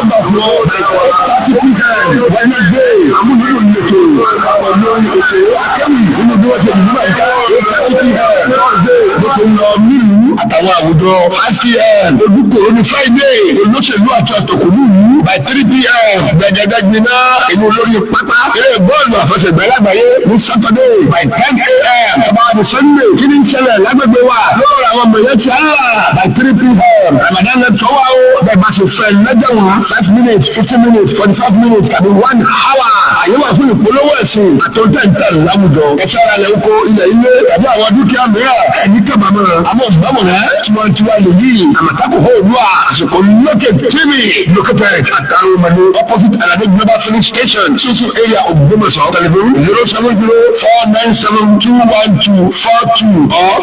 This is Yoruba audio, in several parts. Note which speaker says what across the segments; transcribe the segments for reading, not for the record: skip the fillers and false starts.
Speaker 1: gbà fún ọ 8:30 p.m. Wednesday amúlùdùn lètò pẹ̀lú òṣèré akẹ́wì nínú bí wọ́n ṣe dùn nígbà yíká 8:30 p.m. Thursday bó ṣe ń lọ nílùú àtàwọn àwùjọ 5 p.m. Ojúkòrò ní Friday olóṣèlú àti ọ̀tọ̀kùnú by 3 p.m. Gbẹ̀gẹ́dẹ́ gbiná inú lórí pápá eré bọ́ọ̀lù àfẹsẹ̀gbẹ́ lágbàáyé ní Saturday by 10 a.m. Tọ́ba ní Sunday kí ni ń ṣẹlẹ̀ lágbègbè wa lóòrò àwọn mọ̀lẹ́ ti àlà by 3 p.m. Ramadan lecture wa o bẹ́ẹ̀ bá ṣe fẹ́ lẹ́jẹ̀ wọn 5 minutes, 15 minutes, 45 minutes tàbí one hour. Àyè wà fún ìpolówó ẹ̀sìn àtúntẹ̀ntẹ̀ láwùjọ. Ẹ̀fẹ́ ara lẹ̀ ń kó ilẹ̀ ilé tàbí àwọn dúkìá mìíràn ẹ̀ní kábàámọ̀. Àmọ́ ìbámọ̀rẹ́ tiwantiwa lè yí Àmọ̀tẹ́kùn Oòduà àsìkò lókè TV located at Aromade opposite Alade Global Filling Station, Susu area, Ògbómọ̀ṣọ́. Telephone 07049721242 or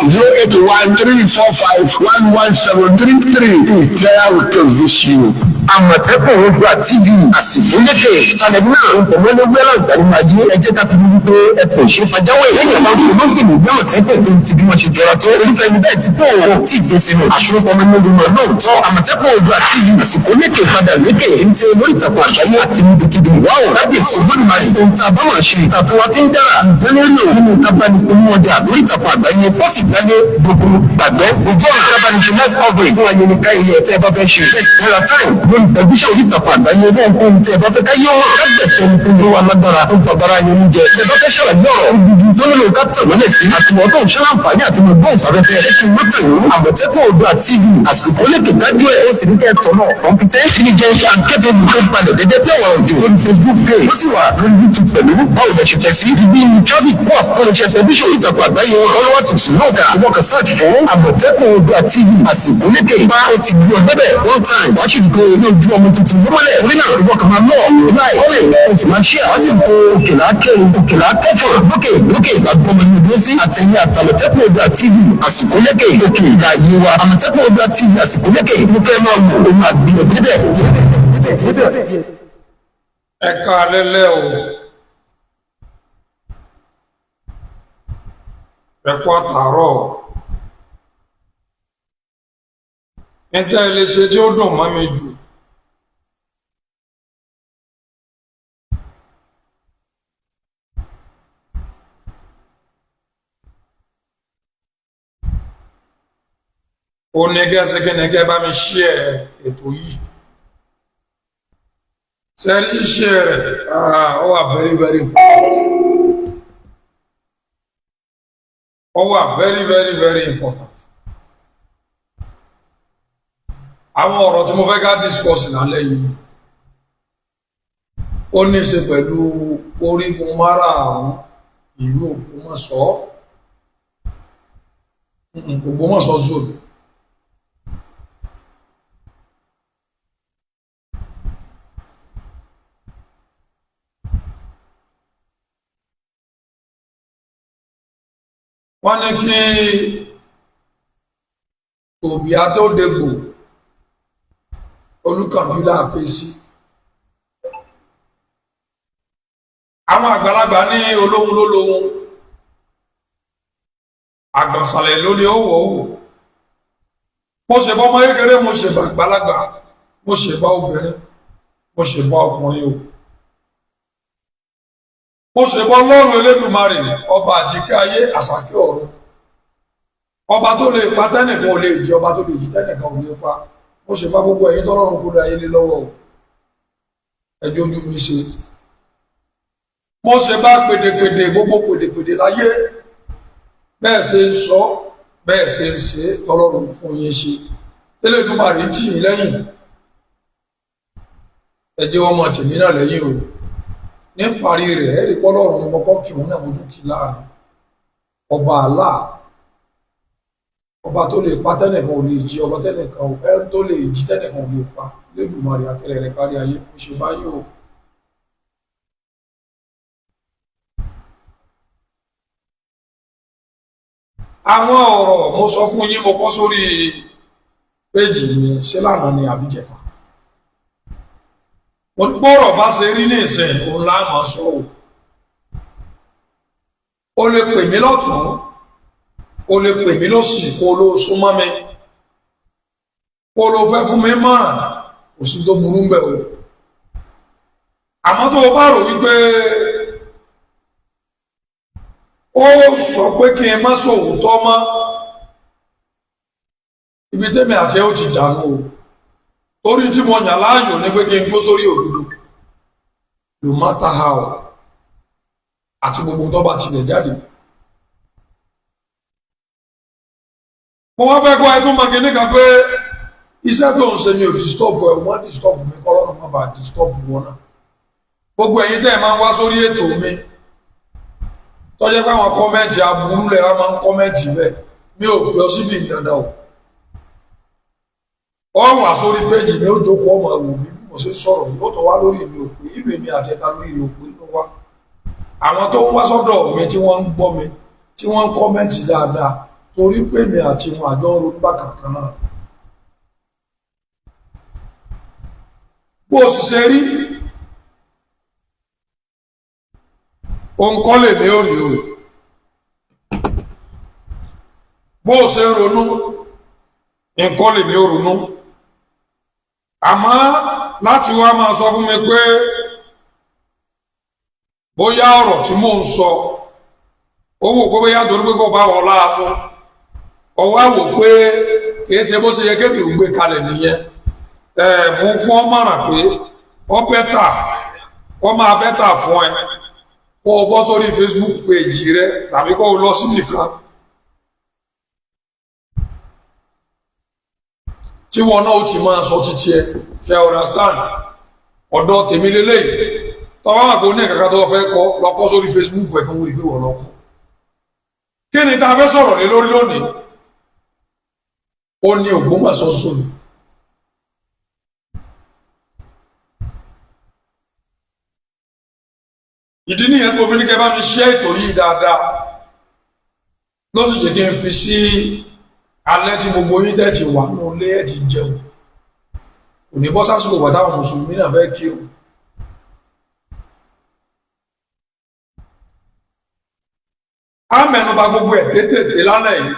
Speaker 1: 08134511733. Ìtẹ́yà òkè vision.
Speaker 2: Àmọ̀tẹ́kùn Oòduà TV àsìkò lékè sálẹ̀ náà ń fọwọ́ lé wẹ́lá ìgbàlódé ayé. Ẹ jẹ́ ká fi wípé ẹ kò ṣe fàjáwé lẹ́yìn àwọn olóńgbò ní Àmọ̀tẹ́kùn tó ti bí wọ́n ṣe jọra tó irúfẹ́ ẹni bẹ́ẹ̀ ti kó o tí ì gbèsè nù àṣùwọ̀n ọmọ inú wọn lóòótọ́. Àmọ̀tẹ́kùn Oòduà TV àsìkò lékè padà lékè téńté lórí ìtàkùn àgbáyé àti níbikíbi. Wáwò lábẹ́sí gbọ́dọ̀máyé ohun tá a bá wọn ṣe ìtàkùn wa fi ń dára ìdánilò nínú kábàánì ọjà lórí ìtàkùn àgbáyé pọ́sì gbálé gbogbo gbàgbọ́ ojú ọ̀rọ̀ kábàánì ṣe live coverage fún ayẹyẹ ilé ẹ̀ tẹ́ ẹ bá fẹ́ ṣe ẹ̀rọ time lórí tẹlifíṣàn orí ìtàkùn àgbáyé fún ohun tí ẹ bá fẹ́ ká yé wọn kábẹ̀tẹ̀ ní fún wa lágbára tó bàbára yẹn ń jẹ ẹ bá fẹ́ ṣàlàyé ọ̀rọ̀ dúdú tó nílò ká tẹ̀ wọlé sí àtìwọ́ tó ń ṣe láǹfààní àti mo gbóhùn sáfẹ́fẹ́ ṣé kí n mọ́tò ìlú Àmọ̀tẹ́kùn Oòduà TV àsìkò lékè dájú ẹ̀ ó sì ní kẹ́ tọ̀ náà competent, diligent and capable tó balẹ̀ dédé bí ọ̀rọ̀ òjò lórí Facebook page ó sì wà lórí YouTube pẹ̀lú. Báwo lẹ ṣe fẹ́ sí ibi traffic wà fún iṣẹ́ tẹlifíṣàn ìtàkùn àgbáyé wọn lọ́wọ́ tó sì náà kà wọ́n kà search fún Àmọ̀tẹ́kùn Oòduà TV àsìkò lékè bá ó ti gbé ọ débẹ̀ one time wàá sì gbé ní ojú ọmọ tuntun mọ́lẹ̀ orí náà ìwọ kan máa lọ láì ọ̀rẹ́ o sì máa ṣe àwọn sì kó òkèlà kẹrin òkèlà kẹfọ lókè lókè ìgbàgbọ́mọ ní ìdúró sí àtẹ̀yìn àtàmọ̀tẹ́kùn Oòduà TV àsìkò lékè òkè ìlà yìí wa. Àmọ̀tẹ́kùn Oòduà TV àsìkò lékè mo fẹ́ máa wò ó máa gbé ọ débẹ̀.
Speaker 3: Ẹ káalẹ́ lẹ́ o, ẹ kú àtàárọ̀. Níta ẹ lè ṣe tí ó dùn mọ́ mi jù ó ní kẹ́sìkẹ́ni kẹ́ bá mi ṣí ẹ ètò yìí sẹ́rí ṣíṣe rẹ̀. Ó wà very very important, ó wà very very very important. Àwọn ọ̀rọ̀ tí mo fẹ́ ká discuss lálẹ́ yìí ó ní í ṣe pẹ̀lú orígun márààrún ìlú Ògbómọ̀ṣọ́, Ògbómọ̀ṣọ́ zone. Wọ́n ní kí òbí àtòdègbò olùkànbí láàpẹ sí àwọn àgbàlagbà ní olóhun ló lóhun àgbọ̀nsàlẹ̀ ló ní òwò òwò. Mo ṣe bá ọmọ kékeré, mo ṣe bá àgbàlagbà, mo ṣe bá obìnrin, mo ṣe bá ọkùnrin o, mo ṣe bá Ọlọ́run Elédùmarè, ọba àjíkẹ́ ayé, àsàkẹ́ ọ̀run, ọba tó lè pa tẹ́nìkan ò lè jí, ọba tó lè jí tẹ́nìkan ò lè pa. Mo ṣe bá gbogbo ẹ̀yin tọ́lọ́run kúrò ayé lé lọ́wọ́ o, ẹjọ́ ojú mi ṣe. Mo ṣe bá pèdèpèdè, gbogbo pèdèpèdè láyé, bẹ́ẹ̀ ṣe ń sọ, bẹ́ẹ̀ ṣe ń ṣe, tọ́lọ́run fún yín ṣe, Elédùmarè ń tì yín lẹ́yìn, ẹ jẹ́ wọ́n mọ tèmi náà lẹ́yìn o. Ní parí rẹ̀, ẹ̀rí pọ́lọ́run ni mo kọ́ kí òun náà, mo tún kí láàrin ọba àlá, ọba tó lè pa tẹ́nìkan ò lè jí, ọba tẹ́nìkan ẹ tó lè jí tẹ́nìkan ò lè pa, Elédùmarè àtẹrẹ rẹ̀ kárí ayé, kò ṣe báyìí o. Àwọn ọ̀rọ̀ mo sọ fún yín, mo kọ́ sórí péjì mi ṣé lánàá ni àbíjẹta, mo ní bọ́rọ̀ bá ṣe rí ní ìsìn òun láàmú sọ o. O lè pè mí lọ́tún, o lè pè mí lọ́sì, kó o ló súnmọ́ mi, kó o ló fẹ́ fún mi mọ̀ràn. Kò sí tó burú mbẹ̀ o. Àmọ́ tó o bá rò wípé ó sọ pé kí n má sòótọ́ mọ́, ibi tẹ́mi àti ẹ ó ti dànù o. Torí tí mo yàn láàyò ní pé kí n gbó sórí òdodo, no matter how, àti gbogbo tó bá tilẹ̀ jáde. Mo wá fẹ́ kọ́ ẹ tó máa kíní kan pé iṣẹ́ tó ń ṣe mi ò disturb ẹ, wọ́n disturb mi kọ́ lọ́nà má bàa disturb wọn náà. Gbogbo ẹ̀yin tẹ́ ẹ máa ń wá sórí ètò mi, tó jẹ́ pé àwọn comment aburú lẹ̀ wá máa ń comment bẹ́ẹ̀, mi ò pè ọ́ síbi ìdandan o. Ọ wà sórí péjì mi, ó jókòó, ọmọ wò mí bí mo ṣe sọ̀rọ̀ yìí, ó tọ́ wá lórí mi ò pé ìlú èmi àti ẹ̀ta lórí mi ò pé inú wa. Àwọn tó ń wá sọ́dọ̀ mi, tí wọ́n ń gbọ́ mi, tí wọ́n ń comment dáadáa, torí pé mi àti wọn àjọ ń ronú bákan kan náà. Bó o sì ṣe rí òun kọ́ lè ní òrì o. Bó o ṣe ń ronú nǹkan lè ní òrònú. Àmọ́ láti wá máa sọ fún mi pé bóyá ọ̀rọ̀ tí mò ń sọ ó wò pé bóyá torí pé kò bá wọ láàmú, ọwọ́ àwò pé kìí ṣe bó ṣe yẹ kébì ń gbé kalẹ̀ nìyẹn. Ẹ mú fún ọ mọ̀ràn pé ọ bẹ́tà, ọ máa bẹ́tà fún ẹ kó o bọ́ sórí Facebook page rẹ tàbí kó o lọ síbì kan tí wọn náà ó ti máa sọ títí ẹ ṣe understand. Ọ̀dọ̀ tèmi lélẹ́yìí, tọ́wọ́ àpò ní ẹ̀ka tó fẹ́ kọ́ lọ́kọ́ sórí Facebook ẹ̀ kí wọ́n rí pé wọ́n lọ́kọ́. Kí ni tá a fẹ́ sọ̀rọ̀ lé lórí lónìí? Ó ní Ògbómọ̀ṣọ́ sóni. Ìdí nìyẹn tó fi ní kẹ́ bá mi ṣe ètò yìí dáadáa, ló sì jẹ́ kí n fi sí alẹ́ tí gbogbo yín tẹ́ ti wà nù lé ẹ̀ ti jẹun. Kò ní bọ́ sásìkò wà táwọn mùsùlùmí náà fẹ́ kírun. Á mẹ́nuba gbogbo ẹ̀ tètè lálẹ́ yìí.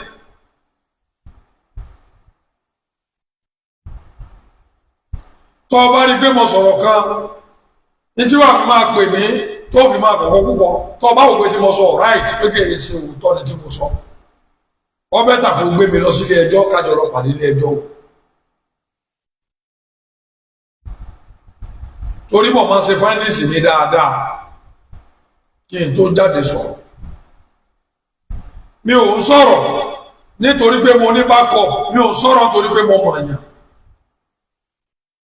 Speaker 3: Tọ́ ọ bá rí pé mo sọ̀rọ̀ kan ní tí wàá fi máa pè mí tó fi máa kọ̀kọ́ púpọ̀, tọ́ ọ bá wò pé tí mo sọ right, pé kì í ṣe òótọ́ ni tí mo sọ, wọ́n bẹ́ẹ̀ tàbí gbé mi lọ sílé ẹjọ́, kájọ lọ pàdé ilé ẹjọ́ o. Torí mo máa ń ṣe findings mi dáadáa kí n tó jáde sọ̀rọ̀. Mi ò ń sọ̀rọ̀ nítorí pé mo ní backup, mi ò ń sọ̀rọ̀ nítorí pé mo mọ̀ ẹ̀yàn.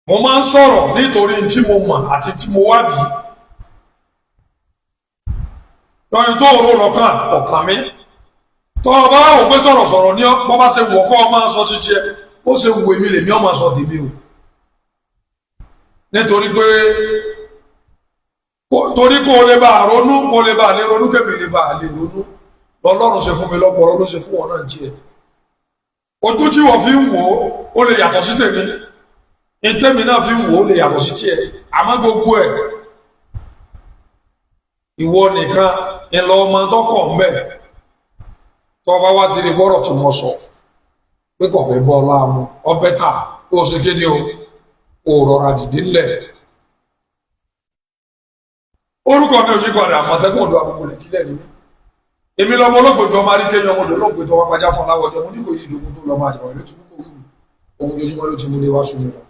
Speaker 3: Mo máa ń sọ̀rọ̀ nítorí tí mo mọ̀ àti tí mo wádìí. Lọ́yìn tó rò lọ́kàn ọ̀kàn mi. Tọ́ ọ bá wò pé sọ̀rọ̀sọ̀rọ̀ ní bọ́ bá ṣe wọ̀ kọ́ ọ máa sọ títí ẹ, ó ṣe wù èmi lèmi ọ máa sọ tèmi o. Nítorí pé torí kó o lè bá a ronú, kó o lè bá a lè ronú, kébì lè bá a lè ronú. Lọ́lọ́run ṣe fún mi lọ́pọ̀lọ́ ló ṣe fún wọn náà tiẹ̀. Ojú tí wọ́n fi ń wò ó, ó lè yàtọ̀ sí tèmi. Ìtẹ́mi náà fi ń wò ó lè yàtọ̀ sí tiẹ̀. Àmọ́ gbogbo ẹ̀ ìwọ nìkan ńlọ ọmọ tọkọ̀ ń bẹ̀. Tọ́ bá wá ti rí gbọ́rọ̀ tí mo sọ pé kò fẹ́ bọ́ láàmú, ọbẹ̀ tà kó o ṣe kéde o, kó o rọra dìde ńlẹ̀. Orúkọ mi ò yí padà, Àmọ̀tẹ́kùn ọ̀dọ́ àbúkù lè kílẹ̀ ní mí. Èmi lọmọ olóògbé ọmọ aríkéyìn ọmọdé olóògbé tó wá pàjá fún aláwọ̀jọ mo ní kò yí ìdógún tó lọ́mọ àjẹwọ̀n ló ti mú kó wù mí. Ogun ojoojúmọ́ ló ti mú lé wá sùn mí lọ.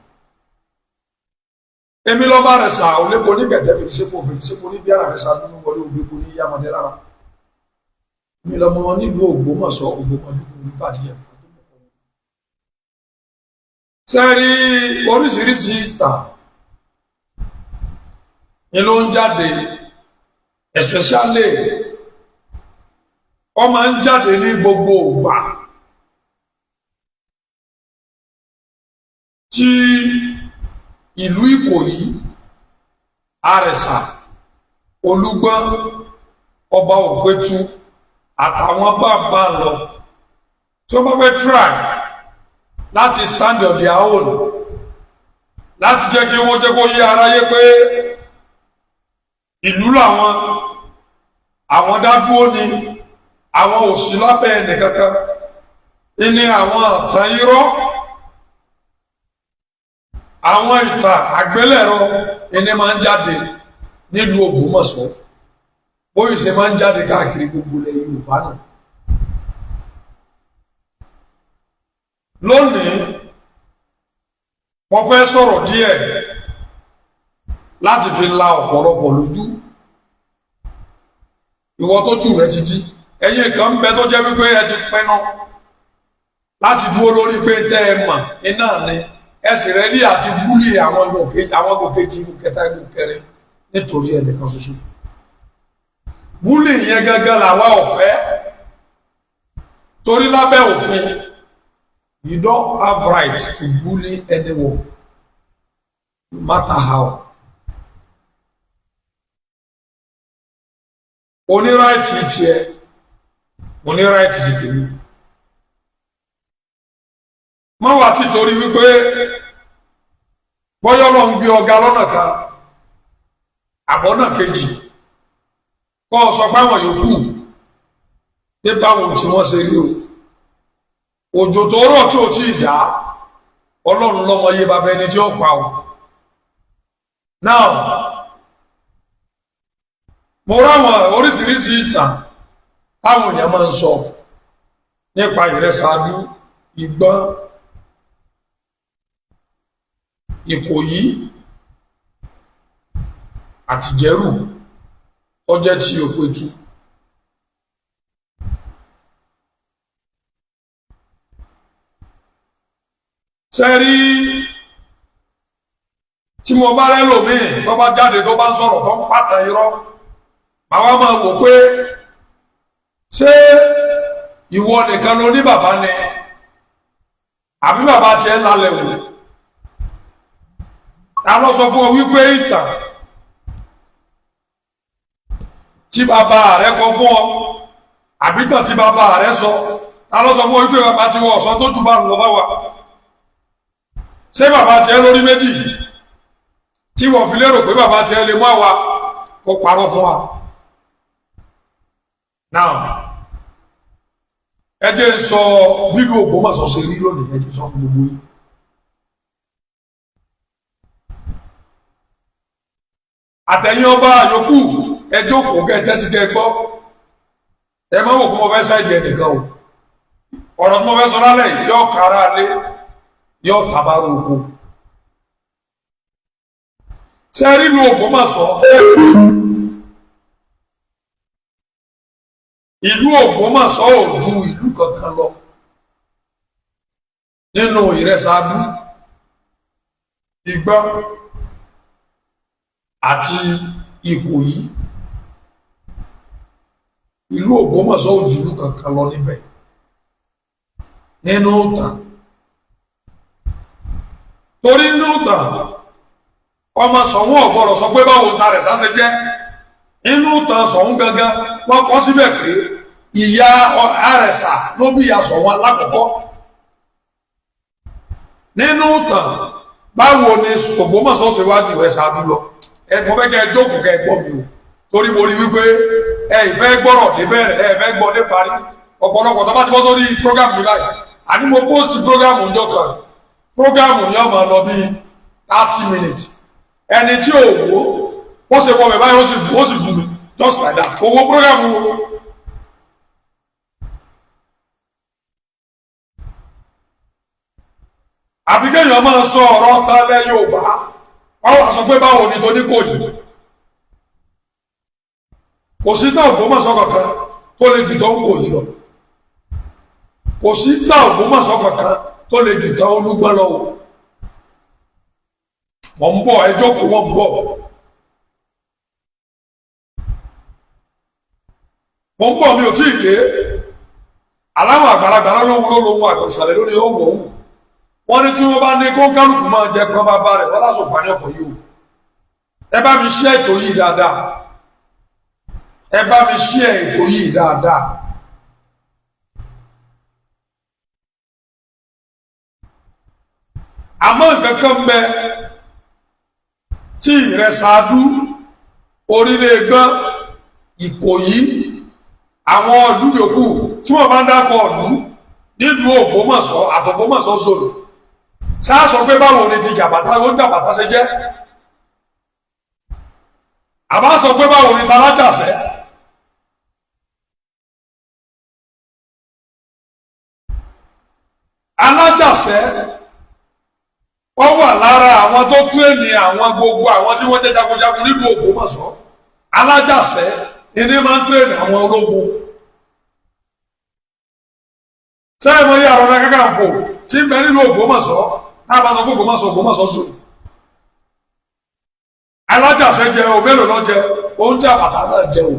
Speaker 3: Èmi lọ́ba rẹ̀ sà olépo ní kẹ̀tẹ́ fèrèsépò fèrèsépò ní bí ara rẹ̀ sà nínú wọlé ògbépo ní yàmọ̀dé lára. Èmi lọmọ wọn nílùú Ògbómọ̀ṣọ́, Ògbómọ̀dúkú nípàdé ẹ̀. Sẹ́rí oríṣiríṣi ìtàn ni ló ń jáde, especially wọ́n máa ń jáde ní gbogbo ìgbà tí ìlú Ìkòyí, Àrẹ̀sà, Olúgbọ́n, Ọba Ògbétu àtàwọn bàbá lọ tí wọ́n bá fẹ́ try láti stand on their own, láti jẹ́ kí wọ́n jẹ́ kó yé aráyé pé ìlú làwọn, àwọn dádúró ni, àwọn ò sí lábẹ́ ẹnìkankan, ní àwọn àtàn irọ́ Àwọn ìtàn àgbélẹ̀rọ ẹni máa ń jáde nílùú Ògbómọ̀ṣọ́, bóyìí ṣe máa ń jáde káàkiri gbogbo ilẹ̀ Yorùbá náà. Lónìí mo fẹ́ sọ̀rọ̀ díẹ̀ láti fi la ọ̀pọ̀lọpọ̀ lójú. Ìwọ tó jù rẹ ti dí, ẹ̀yin kan ń bẹ tó jẹ́ wípé ẹ ti pinnu láti dúró lórí pé tẹ́ ẹ mọ̀ iná ni ẹ sì rẹ́dí àti búlì àwọn gòkèjì, ìlú kẹta, ìlú kẹrin nítorí ẹnìkan ṣoṣo. Búlì yẹn gángan làwa ọ̀fẹ́, torí lábẹ́ òfin you don't have right to bully anyone, no matter how. O ní right tiẹ̀, mo ní right ti tèmi. Má wà tí torí wípé bọ́yọ́ lọ ń gbé ọ̀gá lọ́nà kan àbọ̀nà kejì, kọ́ ọ sọ fáwọn yòókù pé báwo tí wọ́n ṣe rí o. Òjò tó rọ̀ tí ò tí ì dá, Ọlọ́run lọ́mọ yé bàbá ẹni tí ó pa o. Now, mo ráwọn oríṣiríṣi ìtàn táwọn èèyàn máa ń sọ nípa Ìrẹsàdú, Ìgbọ́n, Ìkòyí àti Ìjẹ̀rù tó jẹ́ ti Òpètù. Sẹ́rí tí mo bá rẹ́lòmíì tó bá jáde tó bá ń sọ̀rọ̀ tó ń pàtàn irọ́, màá máa wò pé ṣé ìwọ nìkan ló ní bàbá ni àbí bàbá tiẹ̀ ń lálẹ́ wò? Ta ló sọ fún ọ wípé ìtàn tí bàbá rẹ kọ fún ọ àbí tàn tí bàbá rẹ sọ? Ta ló sọ fún ọ wípé bàbá tí wọ́n sọ tó jù bá ń lọ bá wà? Ṣé bàbá tiẹ̀ lórí méjì tí wọ́n fi lérò pé bàbá tiẹ̀ lè mú àwa kó parọ́ fún wa? Now, ẹ jẹ́ n sọ bílù Ògbómọ̀ṣọ́ ṣe rí lónìí, ẹ jẹ́ sọ fún gbogbo yín. Àtẹ̀yìn ọba yòókù, ẹ jókòó kẹ́ tẹ́tí kẹ́ gbọ́. Ẹ má wò pé mo fẹ́ ṣáìdì ẹnìkan o. Ọ̀rọ̀ tí mo fẹ́ sọ lálẹ́ yìí yóò kára lé, yóò tabarò oko. Ṣé rí ìlú Ògbómọ̀ṣọ́? Ìlú Ògbómọ̀ṣọ́ ò ju ìlú kankan lọ nínú Ìrẹsàdú, Ìgbọ́n àti Ìkòyí. Ìlú Ògbómọ̀ṣọ́ ò ju ìlú kankan lọ níbẹ̀ nínú ìtàn. Torí nínú ìtàn, ọmọ Ṣọ̀ún ọ̀gbọ́dọ̀ sọ pé báwo ta rẹ̀ sáṣẹ jẹ́. Inú ìtàn Ṣọ̀ún gangan wọ́n kọ́ síbẹ̀ pé ìyá Àrẹ̀sà ló bí ìyá Ṣọ̀ún alákọ̀ọ́kọ́. Nínú ìtàn, báwo ni Ògbómọ̀ṣọ́ ṣe wá ju Ìrẹsàdú lọ? Ẹ mo fẹ́ kẹ́ ẹ jókòó kẹ́ ẹ gbọ́ mi o, torí mo rí wípé ẹ ìfẹ́ gbọ́rọ̀ dé bẹ̀rẹ̀, ẹ fẹ́ gbọ́ dé parí. Ọ̀pọ̀lọpọ̀ tó bá ti bọ́ sórí program mi báyìí, àní mo post program ńjọ́ kan, program yẹn máa lọ bí 30 minutes. Ẹni tí ò wò ó ṣe fọ mi báyìí, ó sì fún mi just like that. Owó program wo? Àbí kéèyàn máa sọ ọ̀rọ̀ tálẹ̀ Yorùbá, wọ́n wá sọ pé báwo ni tó ní kò yìí. Kò sí tán Ògbómọ̀ṣọ́ kankan tó lè jù tán kò yìí lọ. Kò sí tán Ògbómọ̀ṣọ́ kankan tó lè jù tán Olúgbọ́n lọ o. Wọ́n ń bọ̀, ẹ jókòó, wọ́n ń bọ̀. Wọ́n ń bọ̀, mi ò tí ì dé. Aláwọ̀ àgbàlagbà lóhun ló lóhun àgbẹ̀sàlẹ̀ lórí ọ̀wọ̀ òun. Wọ́n ní tí wọ́n bá ní kó kálukú máa jẹ pọ́n bàbá rẹ̀, wọ́n lásòfò ní ọkọ̀ yìí o. Ẹ bá mi ṣí ètò yìí dáadáa. Ẹ bá mi ṣí ètò yìí dáadáa. Àmọ́ nǹkan kan bẹ tí Ìrẹsàdú, Orílẹ̀ Ègbọ́n, Ìkòyí, àwọn ìlú yòókù tí wọ́n bá ń dákọ̀ ọ̀lú nílùú Ògbómọ̀ṣọ́ àtògbómọ̀ṣọ́ sọ̀rọ̀ Sáà sọ pé báwo ni ti jàbàtà ó jàbàtà ṣe jẹ́? Àbá sọ pé báwo ni talájàsẹ́? Alájàsẹ́ ó wà lára àwọn tó tírèèni àwọn gbogbo àwọn tí wọ́n jẹ́ jagunjagun nílùú Ògbómọ̀ṣọ́. Alájàsẹ́ ìní máa ń tírèèni àwọn ológun. Sẹ́yìn mọ́ ní Ààrẹ Ọ̀nà Kakanfò tí ń bẹ nílùú Ògbómọ̀ṣọ́, tá a bá sọ pé Ògbómọ̀ṣọ́ Ògbómọ̀ṣọ́ sùn. Alájàsẹ́ jẹ o, mélòó lọ jẹ, oúnjẹ àbàtà náà jẹ o.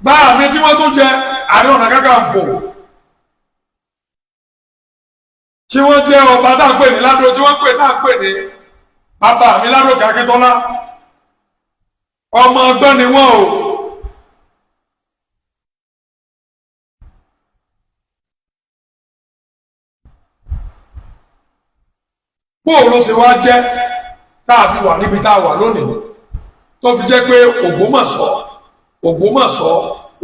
Speaker 3: Báà mi tí wọ́n tún jẹ Ààrẹ Ọ̀nà Kakanfò tí wọ́n jẹ́ ọba tá à ń pè ní Ládó, tí wọ́n pè tá à ń pè ní bàbá mi Ládòkè Akíntọ́lá, ọmọ ọgbọ́n ni wọ́n o. Bóò ló ṣe wá jẹ́ tá a fi wà níbi tá a wà lónìí tó fi jẹ́ pé Ògbómọ̀ṣọ́ Ògbómọ̀ṣọ́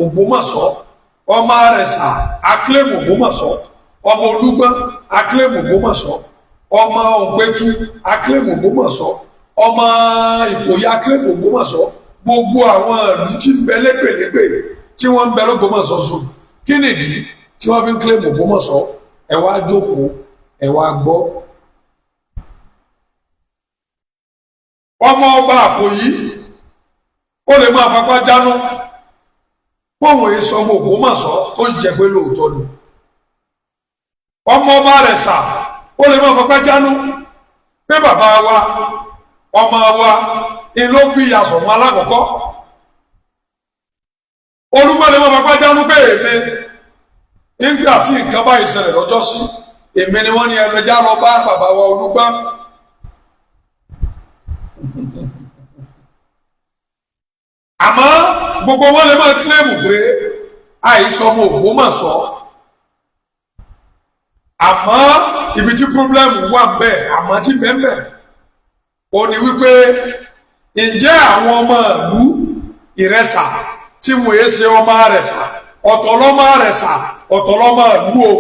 Speaker 3: Ògbómọ̀ṣọ́, ọmọ Àrẹ̀sà akílẹ̀mù Ògbómọ̀ṣọ́, ọmọ Olúgbọ́n akílẹ̀mù Ògbómọ̀ṣọ́, ọmọ Ògbẹ́tú akílẹ̀mù Ògbómọ̀ṣọ́, ọmọ Ìkòyí akílẹ̀mù Ògbómọ̀ṣọ́, gbogbo àwọn ìlú tí ń bẹ lépèlépè tí wọ́n ń bẹ l'Ógbómọ̀ṣọ́ sùn. Kí nìdí tí wọ́n fi ń kílẹ̀mù Ògbómọ̀ṣọ́? Ẹ wá jókòó, ẹ wá gbọ́. Ọmọ ọba Àkòyí ó lè máa fapá jánu póun èso ọmọ Ògbómọ̀ṣọ́ tó jẹ́ pé lóòótọ́ ni. Ọmọ ọba Àrẹ̀sà ó lè máa fapá jánu pé bàbá wa ọmọ wa ló bí Àsọ̀mọ́ alákọ̀ọ́kọ́. Olúgbọ́n lè máa fapá jánu pé èmi nígbà tí nǹkan báyìí ṣẹlẹ̀ lọ́jọ́ sí, èmi ni wọ́n ní ẹlẹ́jà lọ bá bàbá wa Olúgbọ́n. Àmọ́ gbogbo wọn lè máa kílẹ̀mù pé àìsàn ọmọ Ògbómọ̀ṣọ́, àmọ́ ibi tí pírọ́blẹ́mù wà bẹ́ẹ̀, àmọ́ tí bẹ́ẹ̀ ó ní wípé ǹjẹ́ àwọn ọmọ ìlú Ìrẹsà tí wọ́n yé ṣe ọmọ Àrẹ̀sà, ọ̀tọ̀ lọ́mọ Àrẹ̀sà, ọ̀tọ̀ lọ́mọ ìlú o.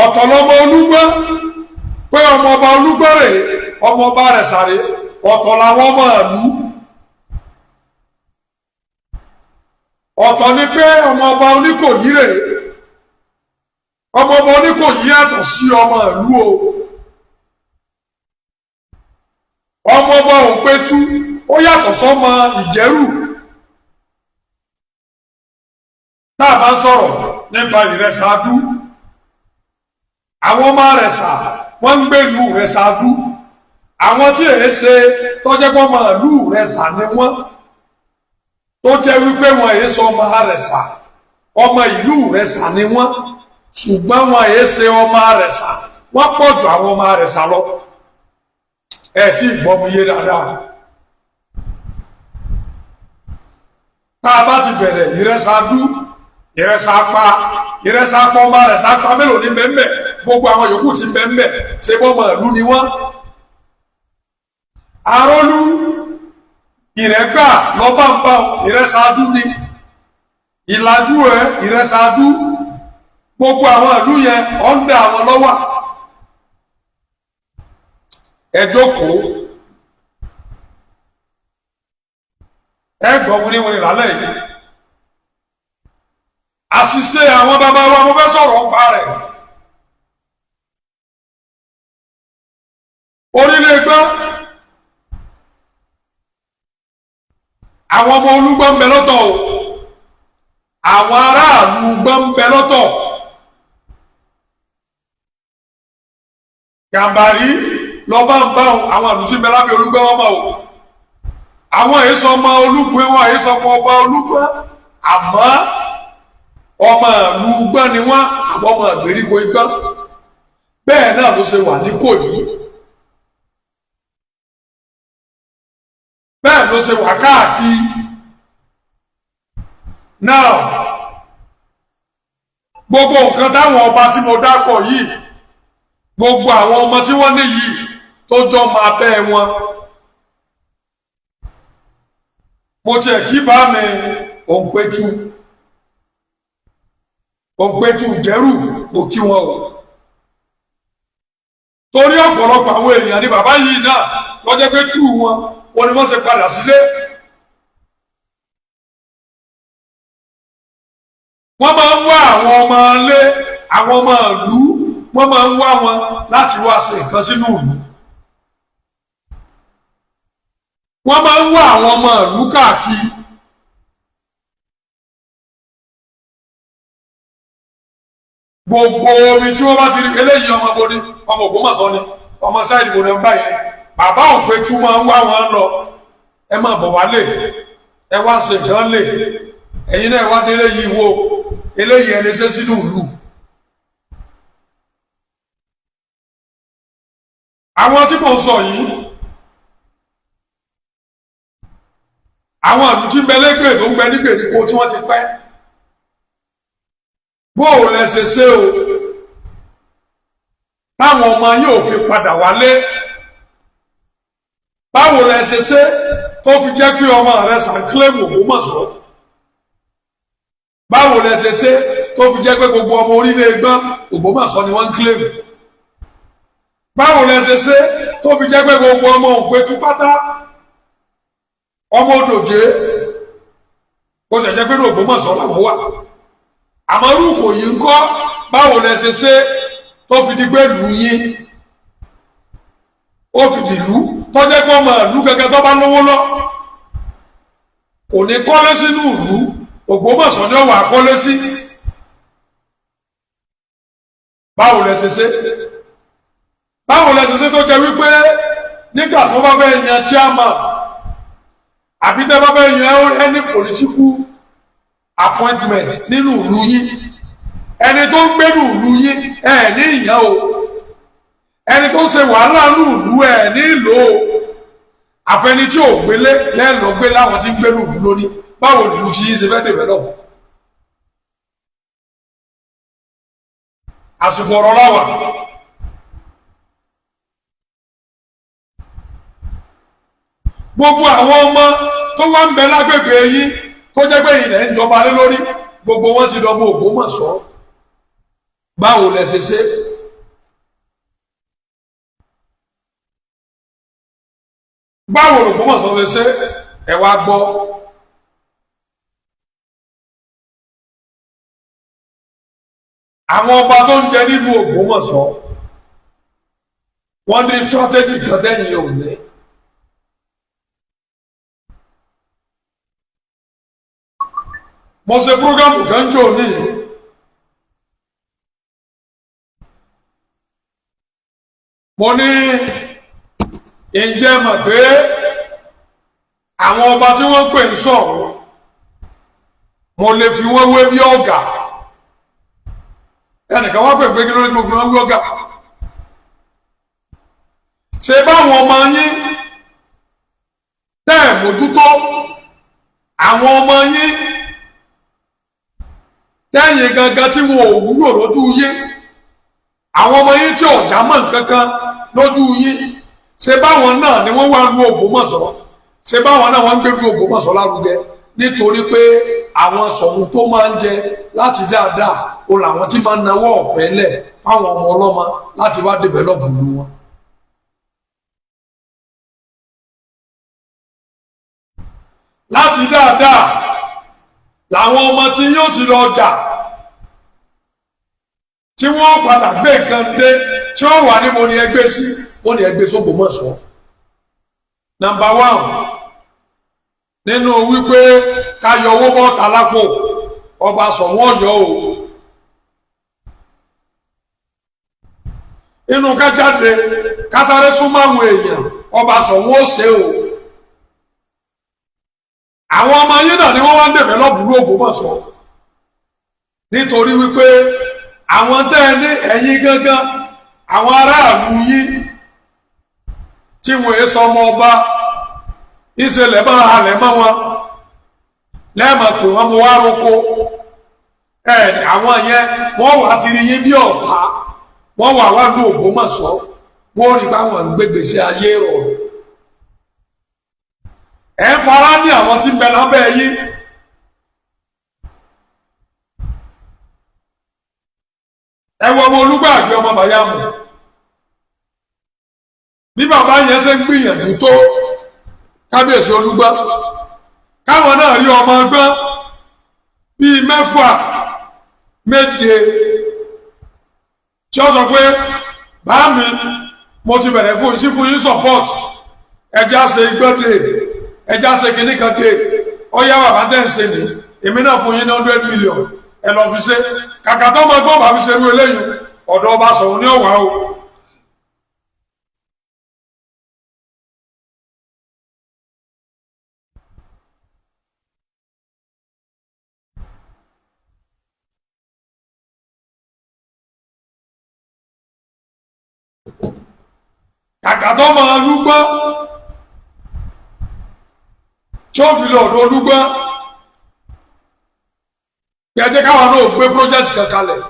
Speaker 3: Ọ̀tọ̀ lọ́mọ Olúgbọ́n, pé ọmọ ọba Olúgbọ́n rèé, ọmọ ọba Àrẹ̀sà rèé, ọ̀tọ̀ làwọn ọmọ ìlú. Ọ̀tọ̀ ni pé ọmọ ọba Oníkòyí rèé, ọmọ ọba Oníkòyí yàtọ̀ sí ọmọ ìlú o. Ọmọ ọba Òpẹtù ó yàtọ̀ sọ́mọ Ìjẹ̀rù. Tá a bá sọ̀rọ̀ nípa Ìrẹsàdú, àwọn ọmọ Àrẹ̀sà wọ́n ń gbé ìlú Ìrẹsàdú. Àwọn tí èyí ṣe tọ́jẹ́ pọ́ mọ ìlú Ìrẹsà ni wọ́n, tó jẹ́ wípé wọn èyí sọ ọmọ Àrẹ̀sà, ọmọ ìlú Ìrẹsà ni wọ́n, ṣùgbọ́n wọn èyí ṣe ọmọ Àrẹ̀sà, wọ́n pọ̀ ju àwọn ọmọ Àrẹ̀sà lọ. Ẹ tí gbọ́ mi yé dáadáa. Tá a bá ti bẹ̀rẹ̀ Ìrẹsàdú, Ìrẹsàpá, Ìrẹsàpá, ọmọ Àrẹ̀sà pa mélòó ní bẹ́ẹ̀, gbogbo àwọn yòókù ti bẹ́ẹ̀, ṣe bọ́mọ ìlú ni wọ́n. Arólú, Ìrẹ́gbà lọ́bàǹbà Ìrẹsàdú ni, Ìlàjú ẹ Ìrẹsàdú, gbogbo àwọn ìlú yẹn ọ̀ndà àwọn lọ́wà. Ẹ jókòó, ẹ gbọ́ wíníwíní lálẹ́ yìí. Àṣìṣe àwọn bàbá wa mo fẹ́ sọ̀rọ̀ pa rẹ̀. Orílẹ̀ gbọ́, àwọn ọmọ Olúgbọ́n ń bẹ lọ́tọ̀ o, àwọn aráàlú gbọ́n ń bẹ lọ́tọ̀. Gàmbàrí lọ́ba ń bá àwọn àlùsí ń bẹ lábẹ́ Olúgbọ́n wọn mọ̀ o. Àwọn èso ọmọ Olúgbọ́n wọn èso ọmọ ọba Olúgbọ́n, àmọ́ ọmọ ìlú gbọ́n ni wọ́n, àwọn ọmọ ìgbèríko igbọ́n. Bẹ́ẹ̀ náà ló ṣe wà ní Ìkòyí, bẹ́ẹ̀ ló ṣe wà káàkiri. Now gbogbo nǹkan táwọn ọba tí mo dákọ̀ yìí, gbogbo àwọn ọmọ tí wọ́n ní yìí tó jọ máa bẹ́ wọn, Mo tiẹ̀ kí bá mi òǹpẹ̀tù òǹpẹ̀tù jẹ́rù, mo kí wọn o, torí ọ̀pọ̀lọpọ̀ àwọn èèyàn ní bàbá yìí náà lọ́jọ́ pé tú wọn wọn ni wọ́n ṣe padà sílé. Wọ́n máa ń wá àwọn ọmọ ilé, àwọn ọmọ ìlú, wọ́n máa ń wá wọn láti wá ṣe nǹkan sínú ìlú. Wọ́n máa ń wá àwọn ọmọ ìlú káàkiri. Gbogbo omi tí wọ́n bá ti rí eléyìí, ọmọ bodi, ọmọ Ògbómọ̀ṣọ́ ni, ọmọ sáìdì bò ní báyìí ni bàbá Òǹpẹ̀tù máa ń wá wọn lọ. Ẹ máa bọ̀ wálé, ẹ wá ṣe nǹkan lè ẹ̀yin náà, wá délé yìí wo eléyìí, ẹ lè ṣe sínú ìlú. Àwọn tí mò ń sọ yìí, àwọn ìlú tí ń bẹ lẹ́gbẹ̀ẹ́ tó ń bẹ ní gbèríko tí wọ́n ti pẹ́, bó o lẹ ṣe ṣe o táwọn ọmọ yóò fi padà wálé? Báwo lẹ ṣe ṣe tó fi jẹ́ pé ọmọ rẹ ṣàǹkílẹ̀mù Ògbómọ̀ṣọ́? Báwo lẹ ṣe ṣe tó fi jẹ́ pé gbogbo ọmọ orílẹ̀ gbọ́n Ògbómọ̀ṣọ́ ni wọ́n ń kílẹ̀mù? Báwo lẹ ṣe ṣe tó fi jẹ́ pé gbogbo ọmọ Òǹpẹ̀tù pátá, ọmọ Òdòjé, kó ṣe jẹ́ pé ní Ògbómọ̀ṣọ́ làwọn wà, àmọ́ rúkò yìí ń kọ́? Báwo lẹ ṣe ṣe tó fi di pé lù yín ó fi dìlú tó jẹ́ pé ọmọ ìlú gẹ́gẹ́ tó bá lówó lọ kò ní kọ́lé sínú ìlú, Ògbómọ̀ṣọ́ ni ó wà kọ́lé sí? Báwo lẹ ṣe ṣe? Báwo lẹ ṣe ṣe tó jẹ́ wípé nígbà tí wọ́n bá fẹ́ yan chairman àbí tẹ́ bá fẹ́ yan any political appointment nínú ìlú yín, ẹni tó ń gbé ní ìlú yín ẹ ní ìyàn o, ẹni tó ń ṣe wàhálà ní ìlú ẹ ní ìlò o, àfẹni tí ò gbélé lẹ́ẹ̀lọ́ gbé láwọn tí ń gbé ní ìlú lórí? Báwo ìlú tí yín ṣe fẹ́ develop? Àsìkò ọ̀rọ̀ láwà. Gbogbo àwọn ọmọ tó wá ń bẹ lágbègbè yín tó jẹ́ pé ilẹ̀ ń jọba lé lórí, gbogbo wọn ti dọmọ Ògbómọ̀ṣọ́. Báwo lẹ ṣe ṣe? Báwo l'Ògbómọ̀ṣọ́ ṣe ṣe? Ẹ wá gbọ́. Àwọn ọba tó ń jẹ nílùú Ògbómọ̀ṣọ́, wọ́n ní strategy kan tẹ́yìn ò ní. Mo ṣe program kan jò ní, mo ní ǹjẹ́ mọ̀ pé àwọn ọba tí wọ́n pè ń sọ̀rọ̀, mo lè fi wọ́n wé bí ọ̀gá. Ẹnìkan wá pè pé kí ló ní mo fi wọ́n wé ọ̀gá? Ṣe báwọn ọmọ yín tẹ́ ẹ̀ mójútó, àwọn ọmọ yín tẹ́yìn gangan tí wọn ò wúlò lójú yín, àwọn ọmọ yín tí ò já mọ́ nǹkan kan lójú yín, ṣe báwọn náà ni wọ́n wà ní Ògbómọ̀ṣọ́? Ṣe báwọn náà wọ́n ń gbégbé Ògbómọ̀ṣọ́ lárugẹ? Nítorí pé àwọn sọ̀hún tó máa ń jẹ láti dáadáa o làwọn tí máa ń nawọ́ ọ̀fẹ́ lẹ̀ fáwọn ọmọ ọlọ́mọ láti wá develop ìlú wọn. Láti dáadáa làwọn ọmọ tí yóò ti lọ jà, tí wọ́n padà gbé nǹkan dé, tí wọ́n wà níbo ni ẹgbẹ́ sí, wọ́n ní ẹgbẹ́ sÓgbómọ̀ṣọ́. Number one nínú wípé ká yọ owó bọ́ta lápò ọba Ṣọ̀ún Ọ̀yọ́ o, inú ká jáde ká sáré súnmọ́ àwọn èèyàn, ọba Ṣọ̀ún ó ṣe o. Àwọn ọmọ yín náà ni wọ́n wá ń develop ní Ògbómọ̀ṣọ́, nítorí wípé àwọn tẹ́ ẹ ní ẹ̀yin gangan, àwọn aráàlú yín tí wọ́n èé sọ ọmọ ọba, ìṣẹ̀lẹ̀ máa halẹ̀ mọ́ wọn lẹ́ẹ̀mọ̀ pé wọ́n mú wá roko ẹ̀. Àwọn yẹn wọ́n wà ti rí yín bí ọ̀pá, wọ́n wà wá ní Ògbómọ̀ṣọ́, wọ́n rí báwọn ń gbégbèsè ayé rọrùn. Ẹ ń fara ní àwọn tí ń bẹ lábẹ́ yín. Ẹ wọ ọmọ Olúgbàgbé, ọmọ Bàyámù, bí bàbá yẹn ṣe ń gbìyànjú tó, kábíyèsí Olúgbọ́n, káwọn náà rí ọmọ ọgbọ́n bíi mẹ́fà, méje tí ó sọ pé, "Bá mi, mo ti bẹ̀rẹ̀ fún sí fún yín support, ẹja ṣe gbọ́dẹ̀, ẹja ṣe kìíní kan dé, ọyá bàbá tẹ̀ ń ṣe ní, èmi náà fún yín ní 100 million, ẹ lọ fi ṣe." Kàkà tó máa gbọ́ bá fi ṣe irú eléyìí, ọ̀dọ̀ ọba sọ̀rọ̀ ní ọ̀wá o. Kàkà tó máa lúgbọ́n tí ó fi lọ ọ̀dọ̀ Olúgbọ́n, kí ẹ jẹ́ káwọn náà gbé project kan kalẹ̀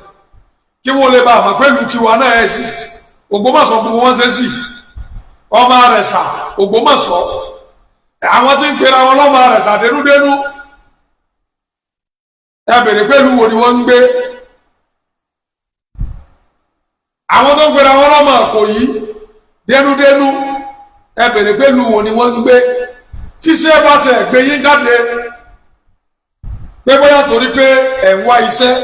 Speaker 3: kí wọ́n lè bá àmọ́ pẹ̀lú tiwa náà exist. Ògbómọ̀ṣọ́ gbogbo wọn ṣe sí ọmọ Àrẹ̀sà Ògbómọ̀ṣọ́, àwọn tí ń pera wọn lọ́mọ Àrẹ̀sà dénúdénú, ẹ bèrè pẹ̀lú wo ni wọ́n ń gbé. Àwọn tó ń pera wọn lọ́mọ Ìkòyí dénúdénú, ẹ bèrè pẹ̀lú wo ni wọ́n ń gbé. Tíṣẹ́ bá ṣe gbé yín jáde pé bóyá torí pé ẹ̀ ń wá iṣẹ́,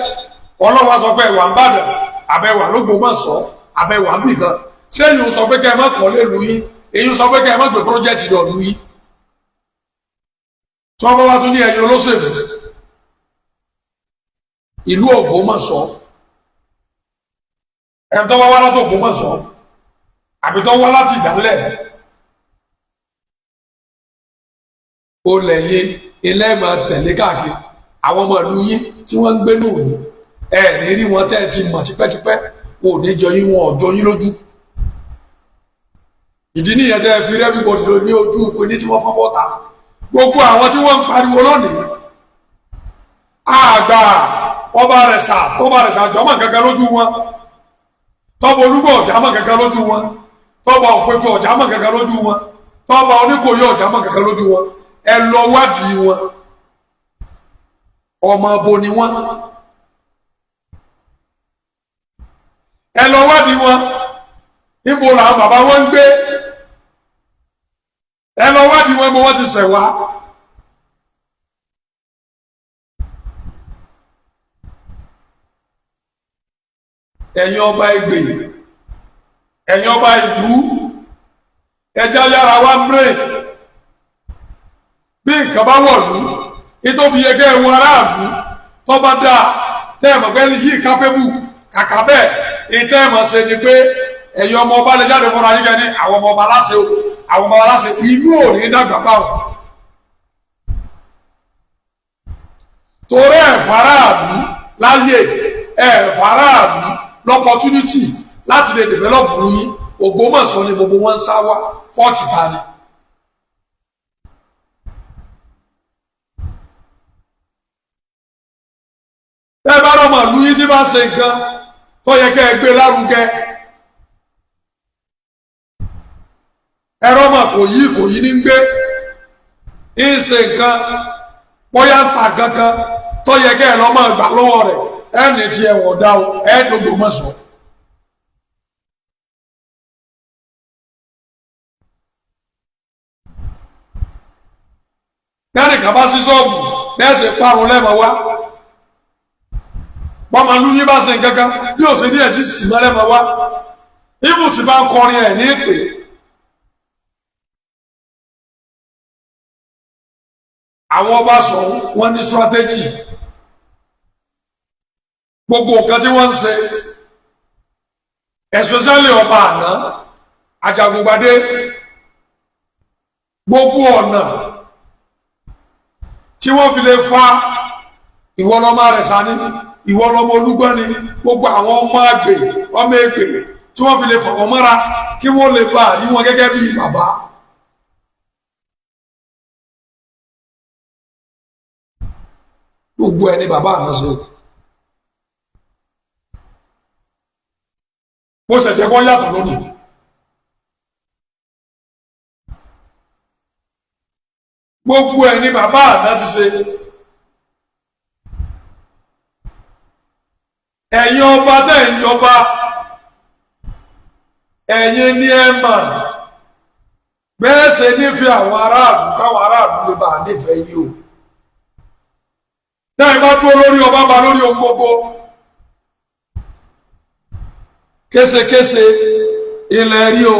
Speaker 3: Ọlọ́wọ́ sọ pé ẹ̀wà ń bàdàn, àbẹ̀wà l'Ógbómọ̀ṣọ́, àbẹ̀wà ń bìkan, ṣé èyí sọ pé kẹ́ ẹ má kọ́ lé lu yín? Èyí sọ pé kẹ́ ẹ má gbé project lọ lu yín? Tí wọ́n bá wá tún ní ẹ̀yin olóṣèlú ìlú Ògbómọ̀ṣọ́, ẹni tó bá wá láti Ògbómọ̀ṣọ́ àbí tó wá láti ìdálẹ̀, ó lẹ̀yìn ilé máa tẹ̀lé káàkiri. Àwọn ọmọ ìlú yín tí wọ́n ń gbé ní òní, ẹ ní rí wọn tẹ́ ẹ ti mọ̀ tipẹ́tipẹ́, ò ní jọ yín, wọn ò jọ yín lójú. Ìdí nìyẹn tẹ́ ẹ fi rí everybody lọ ní ojú ìpín ní tí wọ́n fọ́ bọ́ta. Gbogbo àwọn tí wọ́n ń pariwo lónìí, àgbà ọba rẹ̀ sà, tọ́ba rẹ̀ sà jọmọ̀ kankan lójú wọn, tọ́ba Olúgbọ̀ ọ̀jàmọ̀ kankan lójú wọn, tọ́ba Òpètù ọ̀jàmọ̀ kankan lójú wọn, tọ́ba Oníkòyí ọ̀jàmọ̀ kankan lójú wọn. Ẹ lọ wádìí wọn, ọmọ abo ni wọn. Ẹ lọ wádìí wọn, níbo làwọn bàbá wọn ń gbé. Ẹ lọ wádìí wọn, bó wọn ti ṣẹ̀ wá. Ẹ̀yin ọba Ẹgbẹ́, ẹ̀yin ọba ìlú, ẹja yára wá mìíràn. Bí nǹkan bá wọ̀lú, ètò fi yẹ kẹ́ ẹ wọ aráàlú tó bá dáa, tẹ́ ẹ mọ̀ pé yìí capable, kàkà bẹ́ẹ̀, ètò ẹ̀ mọ̀ ṣe ni pé ẹ̀yin ọmọ ọba lè jáde fúnra yín kẹ́ ní àwọn ọmọ ọba aláṣẹ o, àwọn ọmọ ọba aláṣẹ. Ìlú ò ní dàgbà báwọn, torí ẹ̀ faraàlú láyè, ẹ̀ faraàlú l'opportunity láti lè develop yín. Ògbómọ̀ṣọ́ ni gbogbo wọn ń sá wá, fọ́ọ̀tì ta ni. Tẹ́ bá rọmọ ìlú yín tí bá ṣe nǹkan tó yẹ kẹ́ ẹ gbé lárugẹ, ẹ̀rọ mọ̀ kò yí kò yí ní gbé ń ṣe nǹkan, bóyá ń ta kankan tó yẹ kẹ́ ẹ lọ́ máa gbà lọ́wọ́ rẹ̀, ẹ̀ ní tí ẹ wọ̀ dá o, ẹ̀ d'Ògbómọ̀ṣọ́. Bẹ́ẹ̀ni kàn bá sí ṣọ́ọ̀bù bẹ́ẹ̀ sì parun lẹ́mọ̀ wá. Bọ́mọ ìlú yín bá ṣe nǹkan kan bí ó ṣe ní exist mọ́ lẹ́mọ̀ wá. Ibù tí bá ń kọrin ẹ̀ ní ìpè. Àwọn ọba sọ̀rọ̀, wọ́n ní strategy. Gbogbo nǹkan tí wọ́n ń ṣe, especially ọba àná Ajagungbadé, gbogbo ọ̀nà tí wọ́n fi lè fa ìwọ lọ́mọ rẹ̀ sani, ìwọ lọ́mọ Olúgbọ́n ni, gbogbo àwọn ọmọ àgbè, ọmọ ègbè tí wọ́n fi lè fà wọ́n mọ́ra kí wọ́n lè bá rí wọn gẹ́gẹ́ bí bàbá. Gbogbo ẹni bàbá àná ṣe, bó ṣẹ̀ṣẹ̀ kọ́ yàtọ̀ lónìí. Gbogbo ẹ̀ ni bàbá àná ti ṣe. Ẹ̀yin ọba tẹ̀ ń jọba, ẹ̀yin ni ẹ mọ̀ bẹ́ẹ̀ ṣe nífẹ̀ẹ́ àwọn aráàlú, káwọn aráàlú lè bá a nífẹ̀ẹ́ yìí o. Tẹ́ ẹ bá dúró lórí ọba ba lórí ohun gbogbo. Késekése ilẹ̀ rí o.